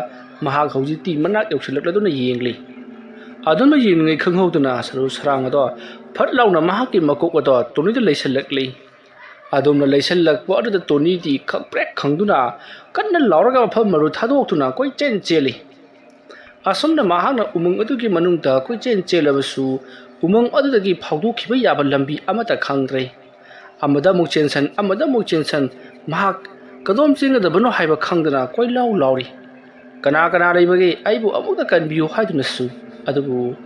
ꯃꯍꯥꯛ ꯍꯧꯖꯤꯛꯇꯤ ꯃꯅꯥꯛ ꯌꯧꯁꯤꯜꯂꯛꯂꯗꯨꯅ ꯌꯦꯡꯂꯤ꯫ ꯑꯗꯨꯝꯅ ꯌꯦꯡꯂꯤꯉꯩ ꯈꯪꯍꯧꯗꯅ ꯁꯔꯨ ꯁꯔꯥꯡ ꯑꯗꯣ ꯐꯠ ꯂꯥꯎꯅ ꯃꯍꯥꯛꯀꯤ ꯃꯀꯣꯛ ꯑꯗꯣ ꯇꯣꯅꯤꯗ ꯂꯩꯁꯤꯜꯂꯛꯂꯤ꯫ ꯑꯗꯨꯝꯅ ꯂꯩꯁꯤꯜꯂꯛꯄ ꯑꯗꯨꯗ ꯇꯣꯅꯤꯗꯤ ꯈꯪꯄ꯭ꯔꯦꯛ ꯈꯪꯗꯨꯅ ꯀꯟꯅ ꯂꯥꯎꯔꯒ ꯃꯐꯝ ꯃꯔꯨ ꯊꯥꯗꯣꯛꯇꯨꯅ ꯀꯣꯏꯆꯦꯟ ꯆꯦꯜꯂꯤ꯫ ꯑꯁꯨꯝꯅ ꯃꯍꯥꯛꯅ ꯎꯃꯪ ꯑꯗꯨꯒꯤ ꯃꯅꯨꯡꯗ ꯀꯣꯏꯆꯦꯟ ꯆꯦꯜꯂꯕꯁꯨ ꯎꯃꯪ ꯑꯗꯨꯗꯒꯤ ꯐꯥꯎꯗꯣꯛꯈꯤꯕ ꯌꯥꯕ ꯂꯝꯕꯤ ꯑꯃꯠꯇ ꯈꯪꯗ꯭ꯔꯦ꯫ ꯑꯃꯗ ꯑꯃꯨꯛ ꯆꯦꯟꯁꯟ, ꯑꯃꯗ ꯑꯃꯨꯛ ꯆꯦꯟꯁꯟ, ꯃꯍꯥꯛ ꯀꯗꯣꯝ ꯆꯦꯟꯒꯗꯕꯅꯣ ꯍꯥꯏꯕ ꯈꯪꯗꯅ ꯀꯣꯏꯂꯥꯎ ꯂꯥꯎꯔꯤ꯫ "ꯀꯅꯥ ꯀꯅꯥ ꯂꯩꯕꯒꯦ? ꯑꯩꯕꯨ ꯑꯃꯨꯛꯇ ꯀꯟꯕꯤꯌꯨ" ꯍꯥꯏꯗꯨꯅꯁꯨ꯫ ꯑꯗꯨꯕꯨ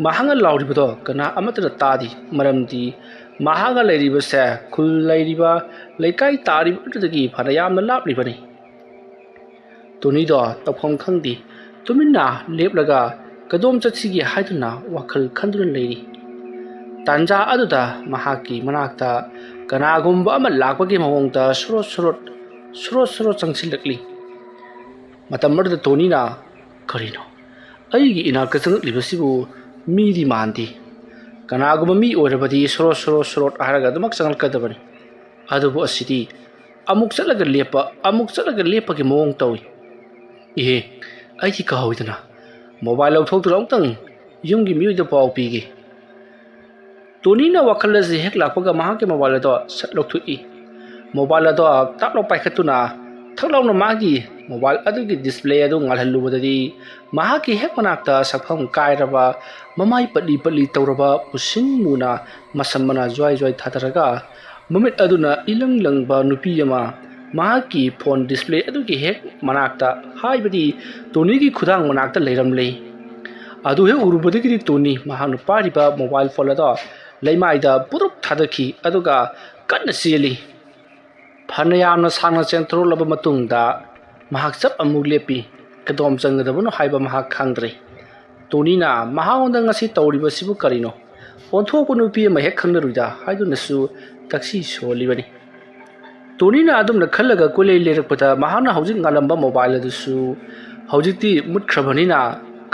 ꯃꯍꯥꯛꯅ ꯂꯥꯎꯔꯤꯕꯗꯣ ꯀꯅꯥ ꯑꯃꯠꯇꯅ ꯇꯥꯗꯦ, ꯃꯔꯝꯗꯤ ꯃꯍꯥꯛꯅ ꯂꯩꯔꯤꯕꯁꯦ ꯈꯨꯜ ꯂꯩꯔꯤꯕ ꯂꯩꯀꯥꯏ ꯇꯥꯔꯤꯕ ꯑꯗꯨꯗꯒꯤ ꯐꯅ ꯌꯥꯝꯅ ꯂꯥꯞꯂꯤꯕꯅꯤ꯫ ꯇꯣꯅꯤꯗꯣ ꯇꯧꯐꯝ ꯈꯪꯗꯦ꯫ ꯇꯨꯃꯤꯟꯅ ꯂꯦꯞꯂꯒ ꯀꯗꯣꯝ ꯆꯠꯁꯤꯒꯦ ꯍꯥꯏꯗꯨꯅ ꯋꯥꯈꯜ ꯈꯟꯗꯨꯅ ꯂꯩꯔꯤ꯫ ꯇꯥꯟꯖꯥ ꯑꯗꯨꯗ ꯃꯍꯥꯛꯀꯤ ꯃꯅꯥꯛꯇ ꯀꯅꯥꯒꯨꯝꯕ ꯑꯃ ꯂꯥꯛꯄꯒꯤ ꯃꯑꯣꯡꯗ ꯁꯣꯔꯣꯠ ꯁꯣꯔꯣꯠ, ꯁꯣꯔꯣꯠ ꯁꯣꯔꯣꯠ ꯆꯪꯁꯤꯜꯂꯛꯂꯤ꯫ ꯃꯇꯝ ꯑꯗꯨꯗ ꯇꯣꯅꯤꯅ, "ꯀꯔꯤꯅꯣ? ꯑꯩꯒꯤ ꯏꯅꯥꯛꯇ ꯆꯪꯂꯛꯂꯤꯕꯁꯤꯕꯨ ꯃꯤꯗꯤ ꯃꯥꯟꯗꯦ꯫ ꯀꯅꯥꯒꯨꯝꯕ ꯃꯤ ꯑꯣꯏꯔꯕꯗꯤ ꯁꯣꯔꯣꯠ, ꯁꯣꯔꯣꯠ, ꯁꯣꯔꯣꯠ ꯍꯥꯏꯔꯒ ꯑꯗꯨꯃꯛ ꯆꯪꯂꯛꯀꯗꯕꯅꯤ꯫ ꯑꯗꯨꯕꯨ ꯑꯁꯤꯗꯤ ꯑꯃꯨꯛ ꯆꯠꯂꯒ ꯂꯦꯞꯄ, ꯑꯃꯨꯛ ꯆꯠꯂꯒ ꯂꯦꯞꯄꯒꯤ ꯃꯑꯣꯡ ꯇꯧꯏ꯫ ꯏꯍꯦ, ꯑꯩꯗꯤ ꯀꯥꯎꯏꯗꯅ꯫ ꯃꯣꯕꯥꯏꯜ ꯂꯧꯊꯣꯛꯇꯨꯅ ꯑꯃꯨꯛꯇꯪ ꯌꯨꯝꯒꯤ ꯃꯤꯑꯣꯏꯗ ꯄꯥꯎ ꯄꯤꯒꯦ꯫" ꯇꯣꯅꯤꯅ ꯋꯥꯈꯜ ꯑꯁꯤ ꯍꯦꯛ ꯂꯥꯛꯄꯒ ꯃꯍꯥꯛꯀꯤ ꯃꯣꯕꯥꯏꯜ ꯑꯗꯣ ꯁꯠ ꯂꯧꯊꯣꯛꯏ꯫ ꯃꯣꯕꯥꯏꯜ ꯑꯗꯣ ꯇꯥꯞ ꯂꯥꯎ ꯄꯥꯏꯈꯠꯇꯨꯅ ꯊꯛ ꯂꯥꯎꯅ ꯃꯥꯒꯤ ꯃꯣꯕꯥꯏꯜ ꯑꯗꯨꯒꯤ ꯗꯤꯁꯄ꯭ꯂꯦ ꯑꯗꯨ ꯉꯥꯜꯍꯜꯂꯨꯕꯗꯗꯤ, ꯃꯍꯥꯛꯀꯤ ꯍꯦꯛ ꯃꯅꯥꯛꯇ ꯁꯛꯐꯝ ꯀꯥꯏꯔꯕ, ꯃꯃꯥꯏ ꯄꯠꯂꯤ ꯄꯠꯂꯤ ꯇꯧꯔꯕ, ꯃꯨꯁꯤꯟ ꯃꯨꯅ ꯃꯁꯝ ꯃꯅꯥ ꯖ꯭ꯋꯥꯏ ꯖ꯭ꯋꯥꯏ ꯊꯥꯗꯔꯒ, ꯃꯃꯤꯠ ꯑꯗꯨꯅ ꯏꯂꯪ ꯂꯪꯕ ꯅꯨꯄꯤ ꯑꯃ ꯃꯍꯥꯛꯀꯤ ꯐꯣꯟ ꯗꯤꯁꯄ꯭ꯂꯦ ꯑꯗꯨꯒꯤ ꯍꯦꯛ ꯃꯅꯥꯛꯇ, ꯍꯥꯏꯕꯗꯤ ꯇꯣꯅꯤꯒꯤ ꯈꯨꯗꯥꯡ ꯃꯅꯥꯛꯇ ꯂꯩꯔꯝꯂꯦ꯫ ꯑꯗꯨ ꯍꯦꯛ ꯎꯔꯨꯕꯗꯒꯤꯗꯤ ꯇꯣꯅꯤ ꯃꯍꯥꯛꯅ ꯄꯥꯏꯔꯤꯕ ꯃꯣꯕꯥꯏꯜ ꯐꯣꯟ ꯑꯗꯣ ꯂꯩꯃꯥꯏꯗ ꯄꯨꯔꯨꯞ ꯊꯥꯗꯈꯤ, ꯑꯗꯨꯒ ꯀꯟꯅ ꯆꯦꯜꯂꯤ꯫ ꯐꯅ ꯌꯥꯝꯅ ꯁꯥꯡꯅ ꯆꯦꯟꯊꯣꯔꯛꯂꯕ ꯃꯇꯨꯡꯗ ꯃꯍꯥꯛ ꯆꯞ ꯑꯃꯨꯛ ꯂꯦꯞꯄꯤ꯫ ꯀꯗꯣꯝ ꯆꯪꯒꯗꯕꯅꯣ ꯍꯥꯏꯕ ꯃꯍꯥꯛ ꯈꯪꯗ꯭ꯔꯦ꯫ ꯇꯣꯅꯤꯅ ꯃꯍꯥꯛꯉꯣꯟꯗ "ꯉꯁꯤ ꯇꯧꯔꯤꯕꯁꯤꯕꯨ ꯀꯔꯤꯅꯣ? ꯑꯣꯟꯊꯣꯛꯄ ꯅꯨꯄꯤ ꯑꯃ ꯍꯦꯛ ꯈꯪꯅꯔꯨꯏꯗ" ꯍꯥꯏꯗꯨꯅꯁꯨ ꯇꯛꯁꯤ ꯁꯣꯜꯂꯤꯕꯅꯤ꯫ ꯇꯣꯅꯤꯅ ꯑꯗꯨꯝꯅ ꯈꯜꯂꯒ ꯀꯣꯏꯂꯩ ꯂꯩꯔꯛꯄꯗ, ꯃꯍꯥꯛꯅ ꯍꯧꯖꯤꯛ ꯉꯥꯜꯂꯝꯕ ꯃꯣꯕꯥꯏꯜ ꯑꯗꯨꯁꯨ ꯍꯧꯖꯤꯛꯇꯤ ꯃꯨꯠꯈ꯭ꯔꯕꯅꯤꯅ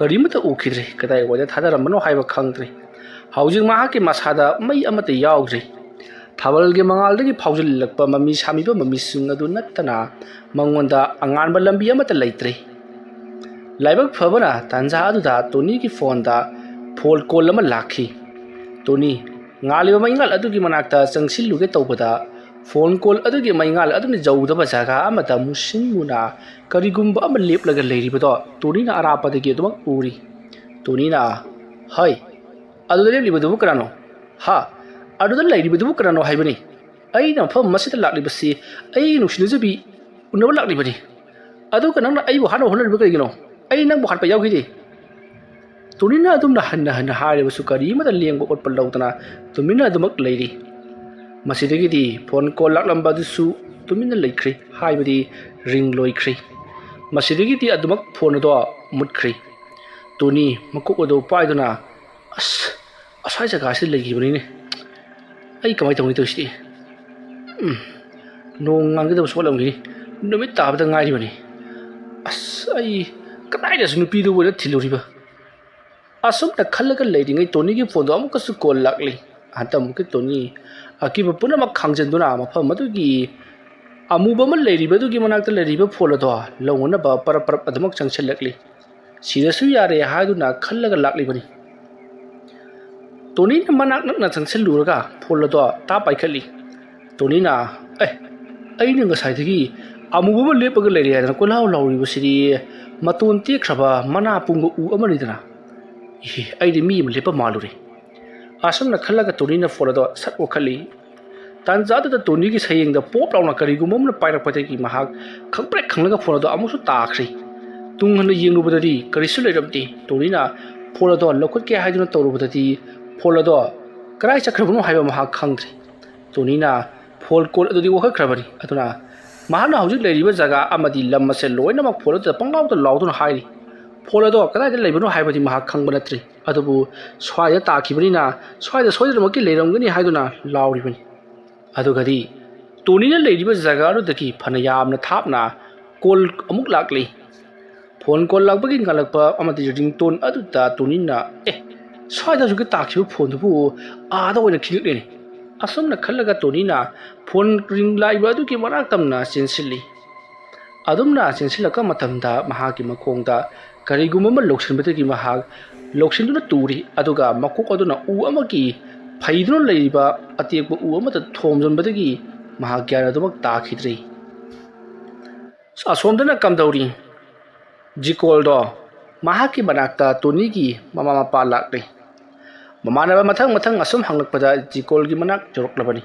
ꯀꯔꯤꯃꯠꯇ ꯎꯈꯤꯗ꯭ꯔꯦ꯫ ꯀꯗꯥꯏꯋꯥꯏꯗ ꯊꯥꯗꯔꯝꯕꯅꯣ ꯍꯥꯏꯕ ꯈꯪꯗ꯭ꯔꯦ꯫ ꯍꯧꯖꯤꯛ ꯃꯍꯥꯛꯀꯤ ꯃꯁꯥꯗ ꯃꯩ ꯑꯃꯠꯇ ꯌꯥꯎꯗ꯭ꯔꯦ꯫ ꯊꯥꯕꯜꯒꯤ ꯃꯉꯥꯜꯗꯒꯤ ꯐꯥꯎꯖꯤꯜꯂꯛꯄ ꯃꯃꯤ ꯁꯥꯃꯤꯕ ꯃꯃꯤꯁꯤꯡ ꯑꯗꯨ ꯅꯠꯇꯅ ꯃꯉꯣꯟꯗ ꯑꯉꯥꯟꯕ ꯂꯝꯕꯤ ꯑꯃꯠꯇ ꯂꯩꯇ꯭ꯔꯦ꯫ ꯂꯥꯏꯕꯛ ꯐꯕꯅ, ꯇꯥꯟꯖꯥ ꯑꯗꯨꯗ ꯇꯣꯅꯤꯒꯤ ꯐꯣꯟꯗ ꯐꯣꯟ ꯀꯣꯜ ꯑꯃ ꯂꯥꯛꯈꯤ꯫ ꯇꯣꯅꯤ ꯉꯥꯜꯂꯤꯕ ꯃꯩꯉꯥꯜ ꯑꯗꯨꯒꯤ ꯃꯅꯥꯛꯇ ꯆꯪꯁꯤꯜꯂꯨꯒꯦ ꯇꯧꯕꯗ, ꯐꯣꯟ ꯀꯣꯜ ꯑꯗꯨꯒꯤ ꯃꯩꯉꯥꯜ ꯑꯗꯨꯅ ꯌꯧꯗꯕ ꯖꯒꯥ ꯑꯃꯗ ꯃꯨꯁꯤꯟ ꯃꯨꯅ ꯀꯔꯤꯒꯨꯝꯕ ꯑꯃ ꯂꯦꯞꯂꯒ ꯂꯩꯔꯤꯕꯗꯣ ꯇꯣꯅꯤꯅ ꯑꯔꯥꯞꯄꯗꯒꯤ ꯑꯗꯨꯃꯛ ꯎꯔꯤ꯫ ꯇꯣꯅꯤꯅ, "ꯍꯩ, ꯑꯗꯨꯗ ꯂꯦꯞꯂꯤꯕꯗꯨꯕꯨ ꯀꯅꯥꯅꯣ? ꯍꯥ? ꯑꯗꯨꯗ ꯂꯩꯔꯤꯕꯗꯨꯕꯨ ꯀꯅꯥꯅꯣ ꯍꯥꯏꯕꯅꯤ? ꯑꯩꯅ ꯃꯐꯝ ꯑꯁꯤꯗ ꯂꯥꯛꯂꯤꯕꯁꯤ ꯑꯩꯒꯤ ꯅꯨꯡꯁꯤꯅꯖꯕꯤ ꯎꯅꯕ ꯂꯥꯛꯂꯤꯕꯅꯤ꯫ ꯑꯗꯨꯒ ꯅꯪꯅ ꯑꯩꯕꯨ ꯍꯥꯠꯅꯕ ꯍꯣꯠꯅꯔꯤꯕ ꯀꯔꯤꯒꯤꯅꯣ? ꯑꯩ ꯅꯪꯕꯨ ꯍꯥꯠꯄ ꯌꯥꯎꯈꯤꯗꯦ꯫" ꯇꯣꯅꯤꯅ ꯑꯗꯨꯝꯅ ꯍꯟꯅ ꯍꯟꯅ ꯍꯥꯏꯔꯕꯁꯨ ꯀꯔꯤ ꯑꯃꯠꯇ ꯂꯦꯡꯕ ꯑꯣꯠꯄ ꯂꯧꯗꯅ ꯇꯨꯃꯤꯟꯅ ꯑꯗꯨꯃꯛ ꯂꯩꯔꯤ꯫ ꯃꯁꯤꯗꯒꯤꯗꯤ ꯐꯣꯟ ꯀꯣꯜ ꯂꯥꯛꯂꯝꯕ ꯑꯗꯨꯁꯨ ꯇꯨꯃꯤꯟꯅ ꯂꯩꯈ꯭ꯔꯦ, ꯍꯥꯏꯕꯗꯤ ring ꯂꯣꯏꯈ꯭ꯔꯦ꯫ ꯃꯁꯤꯗꯒꯤꯗꯤ ꯑꯗꯨꯃꯛ ꯐꯣꯟ ꯑꯗꯣ ꯃꯨꯠꯈ꯭ꯔꯦ꯫ ꯇꯣꯅꯤ ꯃꯀꯣꯛ ꯑꯗꯨ ꯄꯥꯏꯗꯨꯅ, "ꯑꯁ, ꯑꯁ꯭ꯋꯥꯏ ꯖꯒꯥꯁꯤꯗ ꯂꯩꯈꯤꯕꯅꯤꯅꯦ꯫ ꯑꯩ ꯀꯃꯥꯏꯅ ꯇꯧꯅꯤ ꯇꯧꯔꯤꯁꯤꯗꯤ? ꯎꯝ, ꯅꯣꯡ ꯉꯥꯟꯒꯗꯕꯁꯨ ꯋꯥꯠꯂꯝꯈꯤꯅꯤ꯫ ꯅꯨꯃꯤꯠ ꯇꯥꯕꯗ ꯉꯥꯏꯔꯤꯕꯅꯤ꯫ ꯑꯁ, ꯑꯩ ꯀꯗꯥꯏꯗꯁꯨ ꯅꯨꯄꯤꯗꯨꯕꯨ ꯑꯣꯏꯅ ꯊꯤꯜꯂꯨꯔꯤꯕ?" ꯑꯁꯨꯝꯅ ꯈꯜꯂꯒ ꯂꯩꯔꯤꯉꯩ ꯇꯣꯅꯤꯒꯤ ꯐꯣꯟꯗꯣ ꯑꯃꯨꯛꯀꯁꯨ ꯀꯣꯜ ꯂꯥꯛꯂꯤ꯫ ꯍꯟꯗꯛ ꯑꯃꯨꯛꯀꯤ ꯇꯣꯅꯤ ꯑꯀꯤꯕ ꯄꯨꯝꯅꯃꯛ ꯈꯥꯡꯖꯤꯟꯗꯨꯅ ꯃꯐꯝ ꯑꯗꯨꯒꯤ ꯑꯃꯨꯕ ꯑꯃ ꯂꯩꯔꯤꯕꯗꯨꯒꯤ ꯃꯅꯥꯛꯇ ꯂꯩꯔꯤꯕ ꯐꯣꯟ ꯑꯗꯣ ꯂꯧꯅꯅꯕ ꯄꯔꯞ ꯄꯔꯞ ꯑꯗꯨꯃꯛ ꯆꯪꯁꯤꯜꯂꯛꯂꯤ꯫ ꯁꯤꯔꯁꯨ ꯌꯥꯔꯦ ꯍꯥꯏꯗꯨꯅ ꯈꯜꯂꯒ ꯂꯥꯛꯂꯤꯕꯅꯤ꯫ ꯇꯣꯅꯤꯅ ꯃꯅꯥꯛ ꯅꯛꯅ ꯆꯪꯁꯤꯜꯂꯨꯔꯒ ꯐꯣꯟ ꯑꯗꯣ ꯇꯥ ꯄꯥꯏꯈꯠꯂꯤ꯫ ꯇꯣꯅꯤꯅ, "ꯑꯦ, ꯑꯩꯅ ꯉꯁꯥꯏꯗꯒꯤ ꯑꯃꯨꯕ ꯑꯃ ꯂꯦꯞꯄꯒ ꯂꯩꯔꯦ ꯍꯥꯏꯗꯅ ꯀꯣꯏꯂꯥꯎ ꯂꯥꯎꯔꯤꯕꯁꯤꯗꯤ ꯃꯇꯣꯟ ꯇꯦꯛꯈ꯭ꯔꯕ ꯃꯅꯥ ꯄꯨꯡꯕ ꯎ ꯑꯃꯅꯤꯗꯅ꯫ ꯏꯍꯦ, ꯑꯩꯗꯤ ꯃꯤ ꯑꯃ ꯂꯦꯞꯄ ꯃꯥꯜꯂꯨꯔꯦ"꯫ ꯑꯁꯨꯝꯅ ꯈꯜꯂꯒ ꯇꯣꯅꯤꯅ ꯐꯣꯟ ꯑꯗꯣ ꯁꯠ ꯑꯣꯛꯈꯠꯂꯤ꯫ ꯇꯥꯟꯖꯥꯗꯨꯗ ꯇꯣꯅꯤꯒꯤ ꯁꯌꯦꯡꯗ ꯄꯣꯞ ꯂꯥꯎꯅ ꯀꯔꯤꯒꯨꯝꯕ ꯑꯃꯅ ꯄꯥꯏꯔꯛꯄꯗꯒꯤ ꯃꯍꯥꯛ ꯈꯪꯄ꯭ꯔꯦꯛ ꯈꯪꯂꯒ ꯐꯣꯟ ꯑꯗꯣ ꯑꯃꯨꯛꯁꯨ ꯇꯥꯈ꯭ꯔꯦ꯫ ꯇꯨꯡ ꯍꯟꯅ ꯌꯦꯡꯂꯨꯕꯗꯗꯤ ꯀꯔꯤꯁꯨ ꯂꯩꯔꯝꯗꯦ꯫ ꯇꯣꯅꯤꯅ ꯐꯣꯟ ꯑꯗꯣ ꯂꯧꯈꯠꯀꯦ ꯍꯥꯏꯗꯨꯅ ꯇꯧꯔꯨꯕꯗꯗꯤ ꯐꯣꯟ ꯑꯗꯣ ꯀꯗꯥꯏ ꯆꯠꯈ꯭ꯔꯕꯅꯣ ꯍꯥꯏꯕ ꯃꯍꯥꯛ ꯈꯪꯗ꯭ꯔꯦ꯫ ꯇꯣꯅꯤꯅ ꯐꯣꯟ ꯀꯣꯜ ꯑꯗꯨꯗꯤ ꯑꯣꯛꯈꯠꯈ꯭ꯔꯕꯅꯤ꯫ ꯑꯗꯨꯅ ꯃꯍꯥꯛꯅ ꯍꯧꯖꯤꯛ ꯂꯩꯔꯤꯕ ꯖꯒꯥ ꯑꯃꯗꯤ ꯂꯝ ꯑꯁꯦ ꯂꯣꯏꯅꯃꯛ ꯐꯣꯟ ꯑꯗꯨꯗ ꯄꯪꯂꯥꯎꯗ ꯂꯥꯎꯗꯨꯅ ꯍꯥꯏꯔꯤ꯫ ꯐꯣꯟ ꯑꯗꯣ ꯀꯗꯥꯏꯗ ꯂꯩꯕꯅꯣ ꯍꯥꯏꯕꯗꯤ ꯃꯍꯥꯛ ꯈꯪꯕ ꯅꯠꯇ꯭ꯔꯤ꯫ ꯑꯗꯨꯕꯨ ꯁ꯭ꯋꯥꯏꯗ ꯇꯥꯈꯤꯕꯅꯤꯅ ꯁ꯭ꯋꯥꯏꯗ ꯁꯣꯏꯗꯅꯃꯛꯀꯤ ꯂꯩꯔꯝꯒꯅꯤ ꯍꯥꯏꯗꯨꯅ ꯂꯥꯎꯔꯤꯕꯅꯤ꯫ ꯑꯗꯨꯒꯗꯤ ꯇꯣꯅꯤꯅ ꯂꯩꯔꯤꯕ ꯖꯒꯥ ꯑꯗꯨꯗꯒꯤ ꯐꯅ ꯌꯥꯝꯅ ꯊꯥꯞꯅ ꯀꯣꯜ ꯑꯃꯨꯛ ꯂꯥꯛꯂꯤ꯫ ꯐꯣꯟ ꯀꯣꯜ ꯂꯥꯛꯄꯒꯤ ꯉꯥꯜꯂꯛꯄ ꯑꯃꯗꯤ ringtone ꯑꯗꯨꯗ ꯇꯣꯅꯤꯅ, "ꯑꯦ, ꯁ꯭ꯋꯥꯏꯗ ꯍꯧꯖꯤꯛꯀꯤ ꯇꯥꯈꯤꯕ ꯐꯣꯟꯗꯨꯕꯨ ꯑꯥꯗ ꯑꯣꯏꯅ ꯈꯤꯡꯉꯛꯂꯦꯅꯦ"꯫ ꯑꯁꯨꯝꯅ ꯈꯜꯂꯒ ꯇꯣꯅꯤꯅ ꯐꯣꯟ ring ꯂꯥꯛꯏꯕ ꯑꯗꯨꯒꯤ ꯃꯅꯥꯛ ꯇꯝꯅ ꯆꯦꯟꯁꯤꯜꯂꯤ꯫ ꯑꯗꯨꯝꯅ ꯆꯦꯟꯁꯤꯜꯂꯛꯄ ꯃꯇꯝꯗ ꯃꯍꯥꯛꯀꯤ ꯃꯈꯣꯡꯗ ꯀꯔꯤꯒꯨꯝꯕ ꯑꯃ ꯂꯧꯁꯤꯟꯕꯗꯒꯤ ꯃꯍꯥꯛ ꯂꯧꯁꯤꯟꯗꯨꯅ ꯇꯨꯔꯤ, ꯑꯗꯨꯒ ꯃꯀꯣꯛ ꯑꯗꯨꯅ ꯎ ꯑꯃꯒꯤ ꯐꯩꯗꯨꯅ ꯂꯩꯔꯤꯕ ꯑꯇꯦꯛꯄ ꯎ ꯑꯃꯗ ꯊꯣꯝꯖꯤꯟꯕꯗꯒꯤ ꯃꯍꯥꯛ ꯒ꯭ꯌꯥꯟ ꯑꯗꯨꯃꯛ ꯇꯥꯈꯤꯗ꯭ꯔꯤ꯫ ꯑꯁꯣꯝꯗꯅ ꯀꯝꯗꯧꯔꯤ? ꯖꯤꯀꯣꯜꯗꯣ ꯃꯍꯥꯛꯀꯤ ꯃꯅꯥꯛꯇ ꯇꯣꯅꯤꯒꯤ ꯃꯃꯥ ꯃꯄꯥ ꯂꯥꯛꯂꯤ꯫ ꯃꯃꯥꯟꯅꯕ ꯃꯊꯪ ꯃꯊꯪ ꯑꯁꯨꯝ ꯍꯪꯂꯛꯄꯗ ꯖꯤꯀꯣꯜꯒꯤ ꯃꯅꯥꯛ ꯌꯧꯔꯛꯂꯕꯅꯤ꯫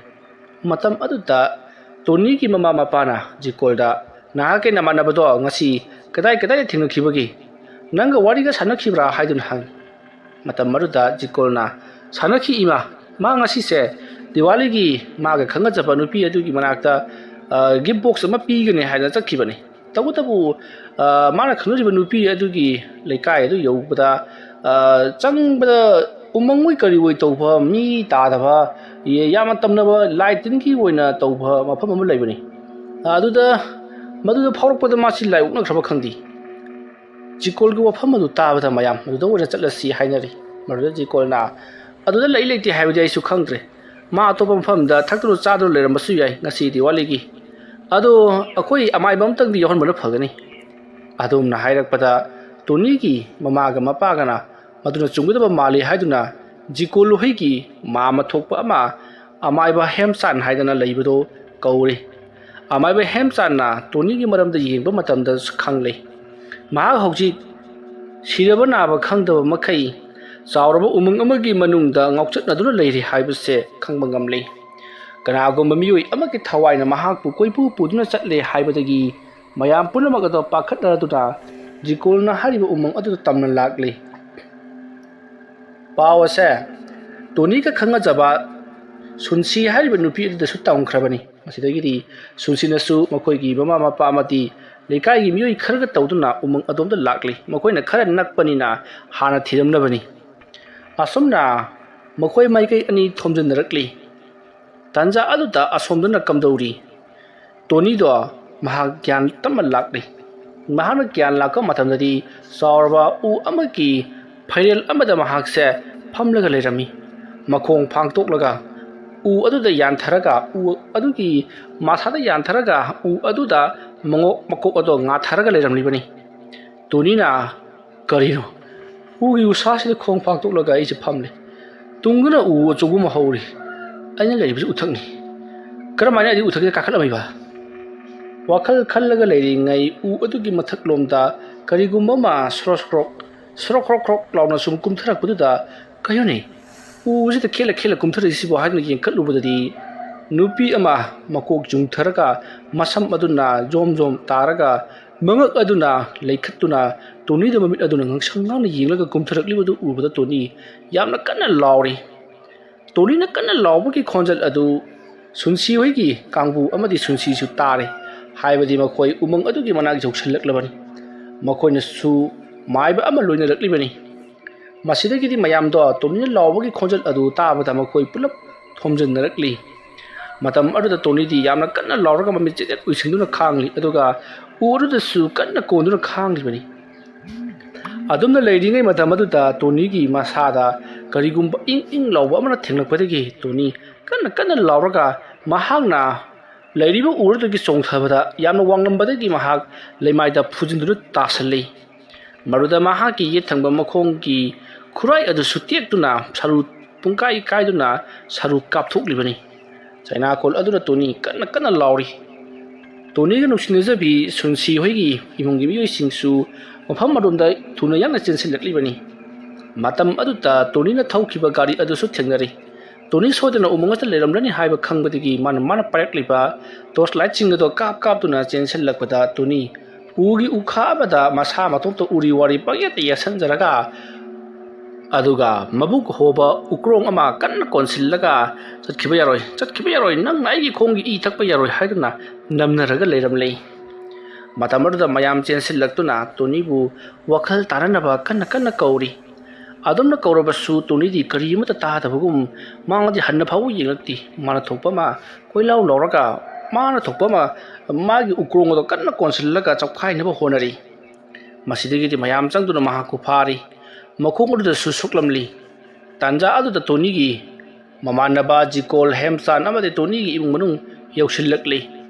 ꯃꯇꯝ ꯑꯗꯨꯗ ꯇꯣꯅꯤꯒꯤ ꯃꯃꯥ ꯃꯄꯥꯅ ꯖꯤꯀꯣꯜꯗ, "ꯅꯍꯥꯛꯀꯤ ꯅꯃꯥꯟꯅꯕꯗꯣ ꯉꯁꯤ ꯀꯗꯥꯏ ꯀꯗꯥꯏꯗ ꯊꯦꯡꯅꯈꯤꯕꯒꯦ? ꯅꯪꯒ ꯋꯥꯔꯤꯒ ꯁꯥꯟꯅꯈꯤꯕ꯭ꯔꯥ?" ꯍꯥꯏꯗꯨꯅ ꯍꯪꯉꯤ꯫ ꯃꯇꯝ ꯑꯗꯨꯗ ꯖꯤꯀꯣꯜꯅ, "ꯁꯥꯟꯅꯈꯤ ꯏꯃꯥ, ꯃꯥ ꯉꯁꯤꯁꯦ ꯗꯤꯋꯥꯂꯤꯒꯤ ꯃꯥꯒ ꯈꯪꯅꯖꯕ ꯅꯨꯄꯤ ꯑꯗꯨꯒꯤ ꯃꯅꯥꯛꯇ ꯒꯤꯐ ꯕꯣꯛꯁ ꯑꯃ ꯄꯤꯒꯅꯤ ꯍꯥꯏꯗꯅ ꯆꯠꯈꯤꯕꯅꯤ꯫ ꯇꯧꯕꯇꯕꯨ ꯃꯥꯅ ꯈꯪꯅꯔꯤꯕ ꯅꯨꯄꯤ ꯑꯗꯨꯒꯤ ꯂꯩꯀꯥꯏ ꯑꯗꯨ ꯌꯧꯕꯗ ꯆꯪꯕꯗ ꯎꯃꯪ ꯑꯣꯏ ꯀꯔꯤ ꯑꯣꯏ ꯇꯧꯕ, ꯃꯤ ꯇꯥꯗꯕ, ꯌꯥꯝꯅ ꯇꯝꯅꯕ ꯂꯥꯏ ꯇꯤꯟꯒꯤ ꯑꯣꯏꯅ ꯇꯧꯕ ꯃꯐꯝ ꯑꯃ ꯂꯩꯕꯅꯤ꯫ ꯑꯗꯨꯗ ꯃꯗꯨꯗ ꯐꯥꯎꯔꯛꯄꯗ ꯃꯥꯁꯤ ꯂꯥꯏ ꯑꯣꯛꯅꯈ꯭ꯔꯕ ꯈꯪꯗꯦ꯫ ꯖꯤꯀꯣꯜꯒꯤ ꯋꯥꯐꯝ ꯑꯗꯨ ꯇꯥꯕꯗ ꯃꯌꯥꯝ ꯃꯗꯨꯗ ꯑꯣꯏꯅ ꯆꯠꯂꯁꯤ ꯍꯥꯏꯅꯔꯤ꯫ ꯃꯗꯨꯗ ꯖꯤꯀꯣꯜꯅ, "ꯑꯗꯨꯗ ꯂꯩ ꯂꯩꯇꯦ ꯍꯥꯏꯕꯗꯤ ꯑꯩꯁꯨ ꯈꯪꯗ꯭ꯔꯦ꯫ ꯃꯥ ꯑꯇꯣꯞꯄ ꯃꯐꯝꯗ ꯊꯛꯇꯨꯅ ꯆꯥꯗꯨꯅ ꯂꯩꯔꯝꯕꯁꯨ ꯌꯥꯏ ꯉꯁꯤ ꯗꯤꯋꯥꯂꯤꯒꯤ꯫ ꯑꯗꯣ ꯑꯩꯈꯣꯏ ꯑꯃꯥꯏꯕ ꯑꯃꯇꯪꯗꯤ ꯌꯥꯎꯍꯟꯕꯅ ꯐꯒꯅꯤ"꯫ ꯑꯗꯨꯝꯅ ꯍꯥꯏꯔꯛꯄꯗ ꯇꯣꯅꯤꯒꯤ ꯃꯃꯥꯒ ꯃꯄꯥꯒꯅ ꯃꯗꯨꯅ ꯆꯨꯝꯒꯗꯕ ꯃꯥꯜꯂꯤ ꯍꯥꯏꯗꯨꯅ ꯖꯤꯀꯣꯜ ꯍꯣꯏꯒꯤ ꯃꯥꯝꯃ ꯊꯣꯛꯄ ꯑꯃ ꯑꯃꯥꯏꯕ ꯍꯦꯝꯆꯥꯟ ꯍꯥꯏꯗꯅ ꯂꯩꯕꯗꯨ ꯀꯧꯔꯤ꯫ ꯑꯃꯥꯏꯕ ꯍꯦꯝꯆꯥꯟꯅ ꯇꯣꯅꯤꯒꯤ ꯃꯔꯝꯗ ꯌꯦꯡꯕ ꯃꯇꯝꯗ ꯈꯪꯂꯦ꯫ ꯃꯍꯥꯛ ꯍꯧꯖꯤꯛ ꯁꯤꯔꯕ ꯅꯥꯕ ꯈꯪꯗꯕ ꯃꯈꯩ ꯆꯥꯎꯔꯕ ꯎꯃꯪ ꯑꯃꯒꯤ ꯃꯅꯨꯡꯗ ꯉꯥꯎꯆꯠꯅꯗꯨꯅ ꯂꯩꯔꯤ ꯍꯥꯏꯕꯁꯦ ꯈꯪꯕ ꯉꯝꯂꯦ꯫ ꯀꯅꯥꯒꯨꯝꯕ ꯃꯤꯑꯣꯏ ꯑꯃꯒꯤ ꯊꯋꯥꯏꯅ ꯃꯍꯥꯛꯄꯨ ꯀꯣꯏꯄꯨ ꯄꯨꯗꯨꯅ ꯆꯠꯂꯦ ꯍꯥꯏꯕꯗꯒꯤ ꯃꯌꯥꯝ ꯄꯨꯝꯅꯃꯛ ꯑꯗꯨ ꯄꯥꯈꯠꯅꯗꯨꯅ ꯖꯤꯀꯣꯜꯅ ꯍꯥꯏꯔꯤꯕ ꯎꯃꯪ ꯑꯗꯨꯗ ꯇꯝꯅ ꯂꯥꯛꯂꯤ꯫ ꯄꯥꯎ ꯑꯁꯦ ꯇꯣꯅꯤꯒ ꯈꯪꯅꯖꯕ ꯁꯨꯟꯁꯤ ꯍꯥꯏꯔꯤꯕ ꯅꯨꯄꯤ ꯑꯗꯨꯗꯁꯨ ꯇꯝꯈ꯭ꯔꯕꯅꯤ꯫ ꯃꯁꯤꯗꯒꯤꯗꯤ ꯁꯨꯟꯁꯤꯅꯁꯨ ꯃꯈꯣꯏꯒꯤ ꯃꯃꯥ ꯃꯄꯥ ꯑꯃꯗꯤ ꯂꯩꯀꯥꯏꯒꯤ ꯃꯤꯑꯣꯏ ꯈꯔꯒ ꯇꯧꯗꯨꯅ ꯎꯃꯪ ꯑꯗꯣꯝꯗ ꯂꯥꯛꯂꯤ꯫ ꯃꯈꯣꯏꯅ ꯈꯔ ꯅꯛꯄꯅꯤꯅ ꯍꯥꯟꯅ ꯊꯤꯔꯝꯂꯕꯅꯤ꯫ ꯑꯁꯨꯝꯅ ꯃꯈꯣꯏ ꯃꯥꯏꯀꯩ ꯑꯅꯤ ꯊꯣꯝꯖꯤꯟꯅꯔꯛꯂꯤ꯫ ꯇꯥꯟꯖꯥ ꯑꯗꯨꯗ ꯑꯁꯣꯝꯗꯅ ꯀꯝꯗꯧꯔꯤ? ꯇꯣꯅꯤꯗꯣ ꯃꯍꯥꯛ ꯒ꯭ꯌꯥꯟ ꯇꯞꯅ ꯂꯥꯛꯂꯤ꯫ ꯃꯍꯥꯛꯅ ꯒ꯭ꯌꯥꯟ ꯂꯥꯛꯄ ꯃꯇꯝꯗꯗꯤ ꯆꯥꯎꯔꯕ ꯎ ꯑꯃꯒꯤ ꯐꯩꯔꯦꯜ ꯑꯃꯗ ꯃꯍꯥꯛꯁꯦ ꯐꯝꯂꯒ ꯂꯩꯔꯝꯃꯤ꯫ ꯃꯈꯣꯡ ꯐꯥꯡꯗꯣꯛꯂꯒ ꯎ ꯑꯗꯨꯗ ꯌꯥꯟꯊꯔꯒ, ꯎ ꯑꯗꯨꯒꯤ ꯃꯁꯥꯗ ꯌꯥꯟꯊꯔꯒ ꯎ ꯑꯗꯨꯗ ꯃꯉꯣꯛ ꯃꯀꯣꯛ ꯑꯗꯣ ꯉꯥꯊꯔꯒ ꯂꯩꯔꯝꯂꯤꯕꯅꯤ꯫ ꯇꯣꯅꯤꯅ, "ꯀꯔꯤꯅꯣ? ꯎꯒꯤ ꯎꯁꯥꯁꯤꯗ ꯈꯣꯡ ꯐꯥꯛꯇꯣꯛꯂꯒ ꯑꯩꯁꯦ ꯐꯝꯂꯤ꯫ ꯇꯨꯡꯗꯨꯅ ꯎ ꯑꯆꯧꯕ ꯑꯃ ꯍꯧꯔꯤ꯫ ꯑꯩꯅ ꯂꯩꯔꯤꯕꯁꯤ ꯎꯊꯛꯅꯤ꯫ ꯀꯔꯝꯍꯥꯏꯅ ꯑꯩꯗꯤ ꯎꯊꯛꯁꯤꯗ ꯀꯥꯈꯠꯂꯝꯃꯤꯕ?" ꯋꯥꯈꯜ ꯈꯜꯂꯒ ꯂꯩꯔꯤꯉꯩ ꯎ ꯑꯗꯨꯒꯤ ꯃꯊꯛꯂꯣꯝꯗ ꯀꯔꯤꯒꯨꯝꯕ ꯑꯃ ꯁ꯭ꯔꯣꯛ ꯁ꯭ꯔꯣꯛ, ꯁ꯭ꯔꯣꯛ ꯈ꯭ꯔꯣꯛ ꯈ꯭ꯔꯣꯛ ꯂꯥꯎꯅ ꯁꯨꯝ ꯀꯨꯝꯊꯔꯛꯄꯗꯨꯗ, "ꯀꯩꯅꯣꯅꯦ? ꯎꯁꯤꯗ ꯈꯦꯠꯂ ꯈꯦꯠꯂ ꯀꯨꯝꯊꯔꯛꯏꯁꯤꯕꯣ?" ꯍꯥꯏꯗꯨꯅ ꯌꯦꯡꯈꯠꯂꯨꯕꯗꯗꯤ ꯅꯨꯄꯤ ꯑꯃ ꯃꯀꯣꯛ ꯆꯨꯡꯊꯔꯒ ꯃꯁꯝ ꯑꯗꯨꯅ ꯖꯣꯝ ꯖꯣꯝ ꯇꯥꯔꯒ ꯃꯉꯛ ꯑꯗꯨꯅ ꯂꯩꯈꯠꯇꯨꯅ ꯇꯣꯅꯤꯗ ꯃꯃꯤꯠ ꯑꯗꯨꯅ ꯉꯥꯡꯁꯪ ꯉꯥꯡꯅ ꯌꯦꯡꯂꯒ ꯀꯨꯝꯊꯔꯛꯂꯤꯕꯗꯨ ꯎꯕꯗ ꯇꯣꯅꯤ ꯌꯥꯝꯅ ꯀꯟꯅ ꯂꯥꯎꯔꯤ꯫ ꯇꯣꯅꯤꯅ ꯀꯟꯅ ꯂꯥꯎꯕꯒꯤ ꯈꯣꯟꯖꯦꯜ ꯑꯗꯨ ꯁꯨꯟꯁꯤ ꯍꯣꯏꯒꯤ ꯀꯥꯡꯕꯨ ꯑꯃꯗꯤ ꯁꯨꯟꯁꯤꯁꯨ ꯇꯥꯔꯦ꯫ ꯍꯥꯏꯕꯗꯤ ꯃꯈꯣꯏ ꯎꯃꯪ ꯑꯗꯨꯒꯤ ꯃꯅꯥꯛ ꯌꯧꯁꯤꯜꯂꯛꯂꯕꯅꯤ꯫ ꯃꯈꯣꯏꯅꯁꯨ ꯃꯥꯏꯕ ꯑꯃ ꯂꯣꯏꯅꯔꯛꯂꯤꯕꯅꯤ꯫ ꯃꯁꯤꯗꯒꯤꯗꯤ ꯃꯌꯥꯝꯗꯣ ꯇꯣꯅꯤꯅ ꯂꯥꯎꯕꯒꯤ ꯈꯣꯟꯖꯦꯜ ꯑꯗꯨ ꯇꯥꯕꯗ ꯃꯈꯣꯏ ꯄꯨꯂꯞ ꯊꯣꯝꯖꯤꯟꯅꯔꯛꯂꯤ꯫ ꯃꯇꯝ ꯑꯗꯨꯗ ꯇꯣꯅꯤꯗꯤ ꯌꯥꯝꯅ ꯀꯟꯅ ꯂꯥꯎꯔꯒ ꯃꯃꯤꯠ ꯆꯦꯠ ꯆꯦꯠ ꯎꯏꯁꯤꯟꯗꯨꯅ ꯈꯥꯡꯂꯤ, ꯑꯗꯨꯒ ꯎ ꯑꯗꯨꯗꯁꯨ ꯀꯟꯅ ꯀꯣꯟꯗꯨꯅ ꯈꯥꯡꯂꯤꯕꯅꯤ꯫ ꯑꯗꯨꯝꯅ ꯂꯩꯔꯤꯉꯩ ꯃꯇꯝ ꯑꯗꯨꯗ ꯇꯣꯅꯤꯒꯤ ꯃꯁꯥꯗ ꯀꯔꯤꯒꯨꯝꯕ ꯏꯪ ꯏꯪ ꯂꯥꯎꯕ ꯑꯃꯅ ꯊꯦꯡꯂꯛꯄꯗꯒꯤ ꯇꯣꯅꯤ ꯀꯟꯅ ꯀꯟꯅ ꯂꯥꯎꯔꯒ ꯃꯍꯥꯛꯅ ꯂꯩꯔꯤꯕ ꯎ ꯑꯗꯨꯗꯒꯤ ꯆꯣꯡꯊꯕꯗ ꯌꯥꯝꯅ ꯋꯥꯡꯂꯝꯕꯗꯒꯤ ꯃꯍꯥꯛ ꯂꯩꯃꯥꯏꯗ ꯐꯨꯖꯤꯟꯗꯨꯅ ꯇꯥꯁꯜꯂꯤ꯫ ꯃꯗꯨꯗ ꯃꯍꯥꯛꯀꯤ ꯌꯦꯠ ꯊꯪꯕ ꯃꯈꯣꯡꯒꯤ ꯈꯨꯔꯥꯏ ꯑꯗꯨꯁꯨ ꯇꯦꯛꯇꯨꯅ ꯁꯔꯨ ꯄꯨꯡꯀꯥꯏ ꯀꯥꯏꯗꯨꯅ ꯁꯔꯨ ꯀꯥꯞꯊꯣꯛꯂꯤꯕꯅꯤ꯫ ꯆꯩꯅꯥꯀꯣꯜ ꯑꯗꯨꯅ ꯇꯣꯅꯤ ꯀꯟꯅ ꯀꯟꯅ ꯂꯥꯎꯔꯤ꯫ ꯇꯣꯅꯤꯒ ꯅꯨꯡꯁꯤꯅꯖꯕꯤ ꯁꯨꯟꯁꯤ ꯍꯣꯏꯒꯤ ꯏꯃꯨꯡꯒꯤ ꯃꯤꯑꯣꯏꯁꯤꯡꯁꯨ ꯃꯐꯝ ꯑꯗꯣꯝꯗ ꯊꯨꯅ ꯌꯥꯡꯅ ꯆꯦꯟꯁꯤꯜꯂꯛꯂꯤꯕꯅꯤ꯫ ꯃꯇꯝ ꯑꯗꯨꯗ ꯇꯣꯅꯤꯅ ꯊꯧꯈꯤꯕ ꯒꯥꯔꯤ ꯑꯗꯨꯁꯨ ꯊꯦꯡꯅꯔꯤ꯫ ꯇꯣꯅꯤ ꯁꯣꯏꯗꯅ ꯎꯃꯪ ꯑꯗꯨꯗ ꯂꯩꯔꯝꯂꯅꯤ ꯍꯥꯏꯕ ꯈꯪꯕꯗꯒꯤ ꯃꯥꯅ ꯃꯥꯅ ꯄꯥꯏꯔꯛꯂꯤꯕ ꯇꯣꯔꯆ ꯂꯥꯏꯠꯁꯤꯡ ꯑꯗꯨ ꯀꯥꯞ ꯀꯥꯞꯇꯨꯅ ꯆꯦꯟꯁꯤꯜꯂꯛꯄꯗ ꯇꯣꯅꯤ ꯎꯒꯤ ꯎꯈꯥ ꯑꯃꯗ ꯃꯁꯥ ꯃꯇꯣꯝꯇ ꯎꯔꯤ ꯋꯥꯔꯤ ꯄꯪꯌꯦꯠꯇ ꯌꯦꯠꯁꯤꯟꯖꯔꯒ, ꯑꯗꯨꯒ ꯃꯕꯨꯛ ꯍꯣꯕ ꯎꯀ꯭ꯔꯣꯡ ꯑꯃ ꯀꯟꯅ ꯀꯣꯟꯁꯤꯜꯂꯒ, "ꯆꯠꯈꯤꯕ ꯌꯥꯔꯣꯏ, ꯆꯠꯈꯤꯕ ꯌꯥꯔꯣꯏ, ꯅꯪꯅ ꯑꯩꯒꯤ ꯈꯣꯡꯒꯤ ꯏ ꯊꯛꯄ ꯌꯥꯔꯣꯏ" ꯍꯥꯏꯗꯨꯅ ꯅꯝꯅꯔꯒ ꯂꯩꯔꯝꯂꯦ꯫ ꯃꯇꯝ ꯑꯗꯨꯗ ꯃꯌꯥꯝ ꯆꯦꯟꯁꯤꯜꯂꯛꯇꯨꯅ ꯇꯣꯅꯤꯕꯨ ꯋꯥꯈꯜ ꯇꯥꯅꯅꯕ ꯀꯟꯅ ꯀꯟꯅ ꯀꯧꯔꯤ꯫ ꯑꯗꯨꯝꯅ ꯀꯧꯔꯕꯁꯨ ꯇꯣꯅꯤꯗꯤ ꯀꯔꯤ ꯑꯃꯠꯇ ꯇꯥꯗꯕꯒꯨꯝ ꯃꯥꯡꯂꯗꯤ ꯍꯟꯅ ꯐꯥꯎꯕ ꯌꯦꯡꯂꯛꯇꯦ꯫ ꯃꯥꯅ ꯊꯣꯛꯄ ꯑꯃ ꯀꯣꯏꯂꯥꯎ ꯂꯥꯎꯔꯒ, ꯃꯥꯅ ꯊꯣꯛꯄ ꯑꯃ ꯃꯥꯒꯤ ꯎꯀ꯭ꯔꯣꯡ ꯑꯗꯣ ꯀꯟꯅ ꯀꯣꯟꯁꯤꯜꯂꯒ ꯆꯞꯈꯥꯏꯅꯕ ꯍꯣꯠꯅꯔꯤ꯫ ꯃꯁꯤꯗꯒꯤꯗꯤ ꯃꯌꯥꯝ ꯆꯪꯗꯨꯅ ꯃꯍꯥꯛꯄꯨ ꯐꯥꯔꯤ꯫ ꯃꯈꯣꯡ ꯑꯗꯨꯗꯁꯨ ꯁꯣꯛꯂꯝꯂꯤ꯫ ꯇꯥꯟꯖꯥ ꯑꯗꯨꯗ ꯇꯣꯅꯤꯒꯤ ꯃꯃꯥꯟꯅꯕ ꯖꯤꯀꯣꯜ, ꯍꯦꯝꯆꯥꯟ ꯑꯃꯗꯤ ꯇꯣꯅꯤꯒꯤ ꯏꯃꯨꯡ ꯃꯅꯨꯡ ꯌꯧꯁꯤꯜꯂꯛꯂꯤ꯫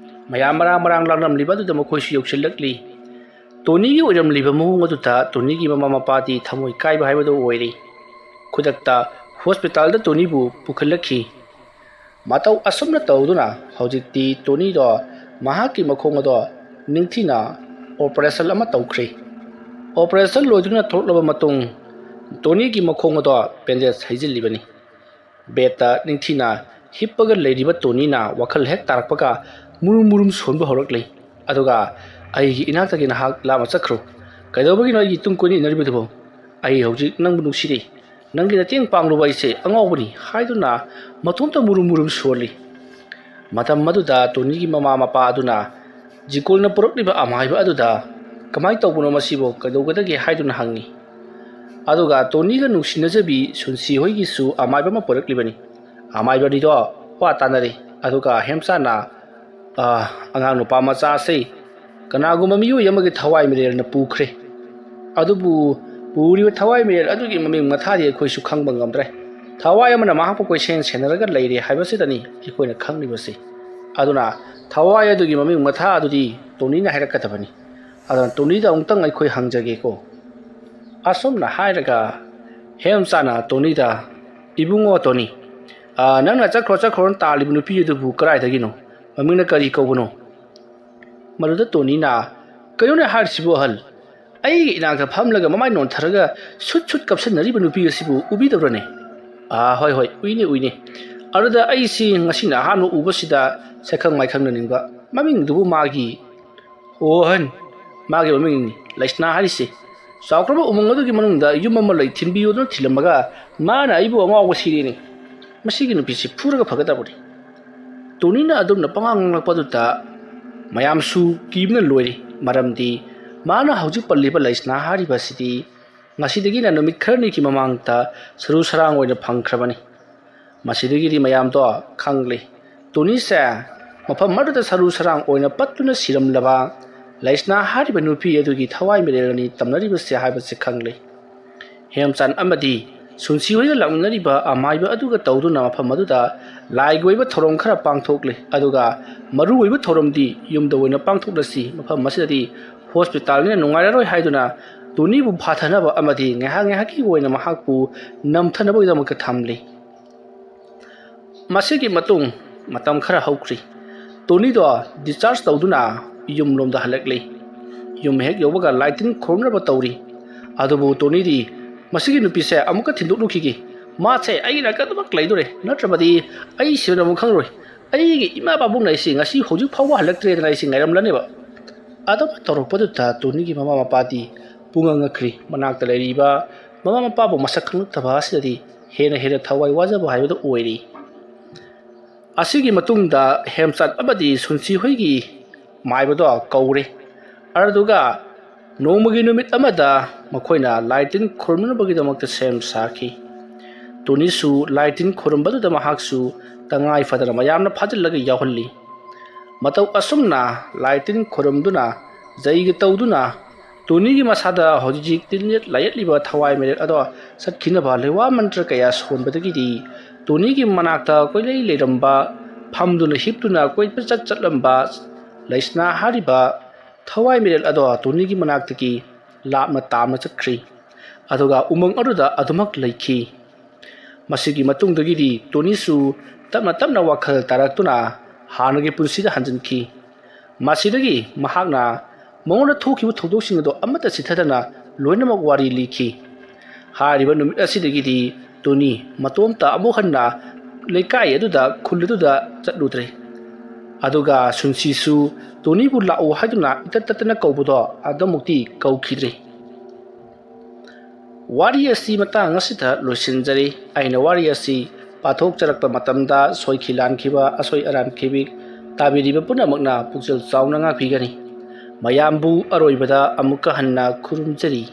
ꯃꯌꯥꯝ ꯃꯔꯥꯡ ꯃꯔꯥꯡ ꯂꯥꯡꯂꯝꯂꯤꯕ ꯑꯗꯨꯗ ꯃꯈꯣꯏꯁꯨ ꯌꯧꯁꯤꯜꯂꯛꯂꯤ꯫ ꯇꯣꯅꯤꯒꯤ ꯑꯣꯏꯔꯝꯂꯤꯕ ꯃꯑꯣꯡ ꯑꯗꯨꯗ ꯇꯣꯅꯤꯒꯤ ꯃꯃꯥ ꯃꯄꯥꯗꯤ ꯊꯃꯣꯏ ꯀꯥꯏꯕ ꯍꯥꯏꯕꯗꯨ ꯑꯣꯏꯔꯦ꯫ ꯈꯨꯗꯛꯇ ꯍꯣꯁꯄꯤꯇꯥꯜꯗ ꯇꯣꯅꯤꯕꯨ ꯄꯨꯈꯠꯂꯛꯈꯤ꯫ ꯃꯇꯧ ꯑꯁꯨꯝꯅ ꯇꯧꯗꯨꯅ ꯍꯧꯖꯤꯛꯇꯤ ꯇꯣꯅꯤꯗꯣ ꯃꯍꯥꯛꯀꯤ ꯃꯈꯣꯡ ꯑꯗꯣ ꯅꯤꯡꯊꯤꯅ ꯑꯣꯄꯔꯦꯁꯟ ꯑꯃ ꯇꯧꯈ꯭ꯔꯦ꯫ ꯑꯣꯄꯔꯦꯁꯟ ꯂꯣꯏꯗꯨꯅ ꯊꯣꯛꯂꯕ ꯃꯇꯨꯡ ꯇꯣꯅꯤꯒꯤ ꯃꯈꯣꯡ ꯑꯗꯣ ꯕꯦꯟꯗꯦꯖ ꯍꯩꯖꯤꯜꯂꯤꯕꯅꯤ꯫ ꯕꯦꯗꯇ ꯅꯤꯡꯊꯤꯅ ꯍꯤꯞꯄꯒ ꯂꯩꯔꯤꯕ ꯇꯣꯅꯤꯅ ꯋꯥꯈꯜ ꯍꯦꯛ ꯇꯥꯔꯛꯄꯒ ꯃꯨꯔꯨꯝ ꯃꯨꯔꯨꯝ ꯁꯣꯟꯕ ꯍꯧꯔꯛꯂꯤ꯫ ꯑꯗꯨꯒ "ꯑꯩꯒꯤ ꯏꯅꯥꯛꯇꯒꯤ ꯅꯍꯥꯛ ꯂꯥꯞꯅ ꯆꯠꯈ꯭ꯔꯣ꯫ ꯀꯩꯗꯧꯕꯒꯤꯅꯣ ꯑꯩꯒꯤ ꯇꯨꯡ ꯀꯣꯏꯅ ꯏꯟꯅꯔꯤꯕꯗꯨꯕꯣ? ꯑꯩ ꯍꯧꯖꯤꯛ ꯅꯪꯕꯨ ꯅꯨꯡꯁꯤꯔꯤ꯫ ꯅꯪꯒꯤ ꯅꯇꯦꯡ ꯄꯥꯡꯂꯨꯕ ꯑꯩꯁꯦ ꯑꯉꯥꯎꯕꯅꯤ" ꯍꯥꯏꯗꯨꯅ ꯃꯇꯣꯝꯇ ꯃꯨꯔꯨꯝ ꯃꯨꯔꯨꯝ ꯁꯣꯜꯂꯤ꯫ ꯃꯇꯝ ꯑꯗꯨꯗ ꯇꯣꯅꯤꯒꯤ ꯃꯃꯥ ꯃꯄꯥ ꯑꯗꯨꯅ ꯖꯤꯀꯣꯜꯅ ꯄꯨꯔꯛꯂꯤꯕ ꯑꯃꯥꯏꯕ ꯑꯗꯨꯗ "ꯀꯃꯥꯏꯅ ꯇꯧꯕꯅꯣ ꯃꯁꯤꯕꯨ? ꯀꯩꯗꯧꯒꯗꯒꯦ?" ꯍꯥꯏꯗꯨꯅ ꯍꯪꯉꯤ꯫ ꯑꯗꯨꯒ ꯇꯣꯅꯤꯒ ꯅꯨꯡꯁꯤꯅꯖꯕꯤ ꯁꯨꯟꯁꯤ ꯍꯣꯏꯒꯤꯁꯨ ꯑꯃꯥꯏꯕ ꯑꯃ ꯄꯨꯔꯛꯂꯤꯕꯅꯤ꯫ ꯑꯃꯥꯏꯕ ꯑꯅꯤꯗꯣ ꯋꯥ ꯇꯥꯅꯔꯤ꯫ ꯑꯗꯨꯒ ꯍꯦꯝꯆꯥꯅ, "ꯑ, ꯑꯉꯥꯡ ꯅꯨꯄꯥ ꯃꯆꯥꯁꯦ ꯀꯅꯥꯒꯨꯝꯕ ꯃꯤꯑꯣꯏ ꯑꯃꯒꯤ ꯊꯋꯥꯏ ꯃꯤꯔꯦꯜꯅ ꯄꯨꯈ꯭ꯔꯦ꯫ ꯑꯗꯨꯕꯨ ꯄꯨꯔꯤꯕ ꯊꯋꯥꯏ ꯃꯤꯔꯦꯜ ꯑꯗꯨꯒꯤ ꯃꯃꯤꯡ ꯃꯊꯥꯗꯤ ꯑꯩꯈꯣꯏꯁꯨ ꯈꯪꯕ ꯉꯝꯗ꯭ꯔꯦ꯫ ꯊꯋꯥꯏ ꯑꯃꯅ ꯃꯍꯥꯛꯄꯨ ꯀꯣꯏꯁꯦꯟ ꯁꯦꯟꯅꯔꯒ ꯂꯩꯔꯦ ꯍꯥꯏꯕꯁꯤꯗꯅꯤ ꯑꯩꯈꯣꯏꯅ ꯈꯪꯂꯤꯕꯁꯤ꯫ ꯑꯗꯨꯅ ꯊꯋꯥꯏ ꯑꯗꯨꯒꯤ ꯃꯃꯤꯡ ꯃꯊꯥ ꯑꯗꯨꯗꯤ ꯇꯣꯅꯤꯅ ꯍꯥꯏꯔꯛꯀꯗꯕꯅꯤ꯫ ꯑꯗꯨꯅ ꯇꯣꯅꯤꯗ ꯑꯃꯨꯛꯇꯪ ꯑꯩꯈꯣꯏ ꯍꯪꯖꯒꯦꯀꯣ"꯫ ꯑꯁꯨꯝꯅ ꯍꯥꯏꯔꯒ ꯍꯦꯝꯆꯥꯅ ꯇꯣꯅꯤꯗ, "ꯏꯕꯨꯡꯉꯣ ꯇꯣꯅꯤ, ꯑ, ꯅꯪꯅ ꯆꯠꯈ꯭ꯔꯣ ꯆꯠꯈ꯭ꯔꯣꯅ ꯇꯥꯜꯂꯤꯕ ꯅꯨꯄꯤ ꯑꯗꯨꯕꯨ ꯀꯗꯥꯏꯗꯒꯤꯅꯣ? ꯃꯃꯤꯡꯅ ꯀꯔꯤ ꯀꯧꯕꯅꯣ?" ꯃꯗꯨꯗ ꯇꯣꯅꯤꯅ, "ꯀꯩꯅꯣꯅꯦ ꯍꯥꯏꯔꯤꯁꯤꯕꯨ ꯑꯍꯜ? ꯑꯩꯒꯤ ꯏꯅꯥꯛꯇ ꯐꯝꯂꯒ ꯃꯃꯥꯏ ꯅꯣꯟꯊꯔꯒ ꯁꯨꯠ ꯁꯨꯠ ꯀꯞꯁꯟꯅꯔꯤꯕ ꯅꯨꯄꯤ ꯑꯁꯤꯕꯨ ꯎꯕꯤꯗꯕ꯭ꯔꯅꯦ?" "ꯑꯥ, ꯍꯣꯏ, ꯍꯣꯏ, ꯎꯏꯅꯦ, ꯎꯏꯅꯦ꯫ ꯑꯗꯨꯗ ꯑꯩꯁꯤ ꯉꯁꯤꯅ ꯑꯍꯥꯟꯕ ꯎꯕꯁꯤꯗ ꯁꯛꯈꯪ ꯃꯥꯏꯈꯪꯅꯅꯤꯡꯕ꯫ ꯃꯃꯤꯡꯗꯨꯕꯨ ꯃꯥꯒꯤ"꯫ "ꯑꯣ ꯑꯍꯟ, ꯃꯥꯒꯤ ꯃꯃꯤꯡꯅꯤ ꯂꯩꯁꯅꯥ ꯍꯥꯏꯔꯤꯁꯦ꯫ ꯆꯥꯎꯈ꯭ꯔꯕ ꯎꯃꯪ ꯑꯗꯨꯒꯤ ꯃꯅꯨꯡꯗ ꯌꯨꯝ ꯑꯃ ꯂꯩ, ꯊꯤꯟꯕꯤꯌꯨꯗꯅ ꯊꯤꯜꯂꯝꯃꯒ ꯃꯥꯅ ꯑꯩꯕꯨ ꯑꯉꯥꯎꯕ ꯁꯤꯔꯦꯅꯦ꯫ ꯃꯁꯤꯒꯤ ꯅꯨꯄꯤꯁꯤ ꯐꯨꯔꯒ ꯐꯒꯗꯕꯅꯤ"꯫ ꯇꯣꯅꯤꯅ ꯑꯗꯨꯝꯅ ꯄꯉꯥꯡ ꯉꯥꯡꯂꯛꯄꯗꯨꯗ ꯃꯌꯥꯝꯁꯨ ꯀꯤꯕꯅ ꯂꯣꯏꯔꯤ꯫ ꯃꯔꯝꯗꯤ ꯃꯥꯅ ꯍꯧꯖꯤꯛ ꯄꯜꯂꯤꯕ ꯂꯩꯁꯅꯥ ꯍꯥꯏꯔꯤꯕ ꯑꯁꯤꯗꯤ ꯉꯁꯤꯗꯒꯤꯅ ꯅꯨꯃꯤꯠ ꯈꯔꯅꯤꯒꯤ ꯃꯃꯥꯡꯗ ꯁꯔꯨ ꯁꯔꯥꯡ ꯑꯣꯏꯅ ꯐꯪꯈ꯭ꯔꯕꯅꯤ꯫ ꯃꯁꯤꯗꯒꯤꯗꯤ ꯃꯌꯥꯝꯗꯣ ꯈꯪꯂꯦ꯫ ꯇꯣꯅꯤꯁꯦ ꯃꯐꯝ ꯑꯗꯨꯗ ꯁꯔꯨ ꯁꯔꯥꯡ ꯑꯣꯏꯅ ꯄꯠꯇꯨꯅ ꯁꯤꯔꯝꯂꯕ ꯂꯩꯁꯅꯥ ꯍꯥꯏꯔꯤꯕ ꯅꯨꯄꯤ ꯑꯗꯨꯒꯤ ꯊꯋꯥꯏ ꯃꯤꯔꯦꯜꯅꯤ ꯇꯝꯅꯔꯤꯕꯁꯦ ꯍꯥꯏꯕꯁꯦ ꯈꯪꯂꯦ꯫ ꯍꯦꯝꯆꯥꯟ ꯑꯃꯗꯤ ꯁꯨꯟꯁꯤ ꯍꯣꯏꯒ ꯂꯥꯛꯃꯤꯟꯅꯔꯤꯕ ꯑꯃꯥꯏꯕ ꯑꯗꯨꯒ ꯇꯧꯗꯨꯅ ꯃꯐꯝ ꯑꯗꯨꯗ ꯂꯥꯏꯒꯤ ꯑꯣꯏꯕ ꯊꯧꯔꯝ ꯈꯔ ꯄꯥꯡꯊꯣꯛꯂꯦ꯫ ꯑꯗꯨꯒ ꯃꯔꯨ ꯑꯣꯏꯕ ꯊꯧꯔꯝꯗꯤ ꯌꯨꯝꯗ ꯑꯣꯏꯅ ꯄꯥꯡꯊꯣꯛꯂꯁꯤ, ꯃꯐꯝ ꯑꯁꯤꯗꯗꯤ ꯍꯣꯁꯄꯤꯇꯥꯜꯅꯤꯅ ꯅꯨꯡꯉꯥꯏꯔꯔꯣꯏ ꯍꯥꯏꯗꯨꯅ ꯇꯣꯅꯤꯕꯨ ꯐꯥꯊꯅꯕ ꯑꯃꯗꯤ ꯉꯥꯏꯍꯥꯛ ꯉꯥꯏꯍꯥꯛꯀꯤ ꯑꯣꯏꯅ ꯃꯍꯥꯛꯄꯨ ꯅꯝꯊꯅꯕꯒꯤꯗꯃꯛꯇ ꯊꯝꯂꯤ꯫ ꯃꯁꯤꯒꯤ ꯃꯇꯨꯡ ꯃꯇꯝ ꯈꯔ ꯍꯧꯈ꯭ꯔꯤ꯫ ꯇꯣꯅꯤꯗꯣ ꯗꯤꯁꯆꯥꯔꯖ ꯇꯧꯗꯨꯅ ꯌꯨꯝꯂꯣꯝꯗ ꯍꯜꯂꯛꯂꯤ꯫ ꯌꯨꯝ ꯍꯦꯛ ꯌꯧꯕꯒ ꯂꯥꯏ ꯇꯤꯟ ꯈꯨꯔꯨꯝꯅꯕ ꯇꯧꯔꯤ꯫ ꯑꯗꯨꯕꯨ ꯇꯣꯅꯤꯗꯤ "ꯃꯁꯤꯒꯤ ꯅꯨꯄꯤꯁꯦ ꯑꯃꯨꯛꯀ ꯊꯤꯟꯗꯣꯛꯂꯨꯈꯤꯒꯦ꯫ ꯃꯥꯁꯦ ꯑꯩꯒꯤ ꯅꯥꯀꯟꯗꯃꯛ ꯂꯩꯗꯣꯔꯦ, ꯅꯠꯇ꯭ꯔꯕꯗꯤ ꯑꯩ ꯁꯤꯕꯅ ꯑꯃꯨꯛ ꯈꯪꯂꯔꯣꯏ꯫ ꯑꯩꯒꯤ ꯏꯃꯥ ꯄꯥꯕꯨꯡꯅ ꯑꯩꯁꯤ ꯉꯁꯤ ꯍꯧꯖꯤꯛ ꯐꯥꯎꯕ ꯍꯜꯂꯛꯇ꯭ꯔꯦꯗꯅ ꯑꯩꯁꯤ ꯉꯥꯏꯔꯝꯂꯅꯦꯕ"꯫ ꯑꯗꯨꯝ ꯇꯧꯔꯛꯄꯗꯨꯗ ꯇꯣꯅꯤꯒꯤ ꯃꯃꯥ ꯃꯄꯥꯗꯤ ꯄꯨꯡꯉꯛ ꯉꯛꯈ꯭ꯔꯤ꯫ ꯃꯅꯥꯛꯇ ꯂꯩꯔꯤꯕ ꯃꯃꯥ ꯃꯄꯥꯕꯨ ꯃꯁꯛ ꯈꯪꯂꯛꯇꯕ ꯑꯁꯤꯗꯗꯤ ꯍꯦꯟꯅ ꯍꯦꯟꯅ ꯊꯋꯥꯏ ꯋꯥꯖꯕ ꯍꯥꯏꯕꯗꯨ ꯑꯣꯏꯔꯤ꯫ ꯑꯁꯤꯒꯤ ꯃꯇꯨꯡꯗ ꯍꯦꯝꯆꯥꯟ ꯑꯃꯗꯤ ꯁꯨꯟꯁꯤ ꯍꯣꯏꯒꯤ ꯃꯥꯏꯕꯗꯣ ꯀꯧꯔꯦ꯫ ꯑꯗꯨꯒ ꯅꯣꯡꯃꯒꯤ ꯅꯨꯃꯤꯠ ꯑꯃꯗ ꯃꯈꯣꯏꯅ ꯂꯥꯏ ꯇꯤꯟ ꯈꯨꯔꯨꯝꯅꯕꯒꯤꯗꯃꯛꯇ ꯁꯦꯝ ꯁꯥꯈꯤ꯫ ꯇꯣꯅꯤꯁꯨ ꯂꯥꯏ ꯇꯤꯟ ꯈꯨꯔꯨꯝꯕꯗꯨꯗ ꯃꯍꯥꯛꯁꯨ ꯇꯉꯥꯏ ꯐꯗꯅ ꯃꯌꯥꯝꯅ ꯐꯥꯖꯤꯜꯂꯒ ꯌꯥꯎꯍꯜꯂꯤ꯫ ꯃꯇꯧ ꯑꯁꯨꯝꯅ ꯂꯥꯏ ꯇꯤꯟ ꯈꯨꯔꯨꯝꯗꯨꯅ, ꯖꯩꯒ ꯇꯧꯗꯨꯅ, ꯇꯣꯅꯤꯒꯤ ꯃꯁꯥꯗ ꯍꯧꯖꯤꯛ ꯇꯤꯟꯌꯦꯠ ꯂꯥꯏꯌꯦꯠꯂꯤꯕ ꯊꯋꯥꯏ ꯃꯤꯔꯦꯜ ꯑꯗꯣ ꯆꯠꯈꯤꯅꯕ ꯂꯩꯋꯥ ꯃꯟꯇ꯭ꯔ ꯀꯌꯥ ꯁꯣꯟꯕꯗꯒꯤꯗꯤ ꯇꯣꯅꯤꯒꯤ ꯃꯅꯥꯛꯇ ꯀꯣꯏꯂꯩ ꯂꯩꯔꯝꯕ, ꯐꯝꯗꯨꯅ ꯍꯤꯞꯇꯨꯅ ꯀꯣꯏꯆꯠ ꯆꯠꯂꯝꯕ ꯂꯩꯁꯅꯥ ꯍꯥꯏꯔꯤꯕ ꯊꯋꯥꯏ ꯃꯤꯔꯦꯜ ꯑꯗꯣ ꯇꯣꯅꯤꯒꯤ ꯃꯅꯥꯛꯇꯒꯤ ꯂꯥꯞꯅ ꯇꯥꯝꯅ ꯆꯠꯈ꯭ꯔꯤ꯫ ꯑꯗꯨꯒ ꯎꯃꯪ ꯑꯗꯨꯗ ꯑꯗꯨꯃꯛ ꯂꯩꯈꯤ꯫ ꯃꯁꯤꯒꯤ ꯃꯇꯨꯡꯗꯒꯤꯗꯤ ꯇꯣꯅꯤꯁꯨ ꯇꯞꯅ ꯇꯞꯅ ꯋꯥꯈꯜ ꯇꯥꯔꯛꯇꯨꯅ ꯍꯥꯟꯅꯒꯤ ꯄꯨꯟꯁꯤꯗ ꯍꯟꯖꯤꯟꯈꯤ꯫ ꯃꯁꯤꯗꯒꯤ ꯃꯍꯥꯛꯅ ꯃꯉꯣꯟꯗ ꯊꯣꯛꯈꯤꯕ ꯊꯧꯗꯣꯛꯁꯤꯡ ꯑꯗꯨ ꯑꯃꯠꯇ ꯆꯤꯊꯗꯅ ꯂꯣꯏꯅꯃꯛ ꯋꯥꯔꯤ ꯂꯤꯈꯤ꯫ ꯍꯥꯏꯔꯤꯕ ꯅꯨꯃꯤꯠ ꯑꯁꯤꯗꯒꯤꯗꯤ ꯇꯣꯅꯤ ꯃꯇꯣꯝꯇ ꯑꯃꯨꯛ ꯍꯟꯅ ꯂꯩꯀꯥꯏ ꯑꯗꯨꯗ, ꯈꯨꯜ ꯑꯗꯨꯗ ꯆꯠꯂꯨꯗ꯭ꯔꯦ꯫ ꯑꯗꯨꯒ ꯁꯨꯟꯁꯤꯁꯨ ꯇꯣꯅꯤꯕꯨ ꯂꯥꯛꯎ ꯍꯥꯏꯗꯨꯅ ꯏꯇꯠ ꯇꯠꯇꯅ ꯀꯧꯕꯗꯣ ꯑꯗꯨꯃꯨꯛꯇꯤ ꯀꯧꯈꯤꯗ꯭ꯔꯦ꯫ ꯋꯥꯔꯤ ꯑꯁꯤ ꯃꯇꯥꯡ ꯑꯁꯤꯗ ꯂꯣꯏꯁꯤꯟꯖꯔꯤ꯫ ꯑꯩꯅ ꯋꯥꯔꯤ ꯑꯁꯤ ꯄꯥꯊꯣꯛꯆꯔꯛꯄ ꯃꯇꯝꯗ ꯁꯣꯏꯈꯤ ꯂꯥꯟꯈꯤꯕ, ꯑꯁꯣꯏ ꯑꯔꯥꯟ ꯈꯤꯕꯤ ꯇꯥꯕꯤꯔꯤꯕ ꯄꯨꯝꯅꯃꯛꯅ ꯄꯨꯛꯆꯦꯜ ꯆꯥꯎꯅ ꯉꯥꯛꯄꯤꯒꯅꯤ꯫ ꯃꯌꯥꯝꯕꯨ ꯑꯔꯣꯏꯕꯗ ꯑꯃꯨꯛꯀ ꯍꯟꯅ ꯈꯨꯔꯨꯝꯖꯔꯤ꯫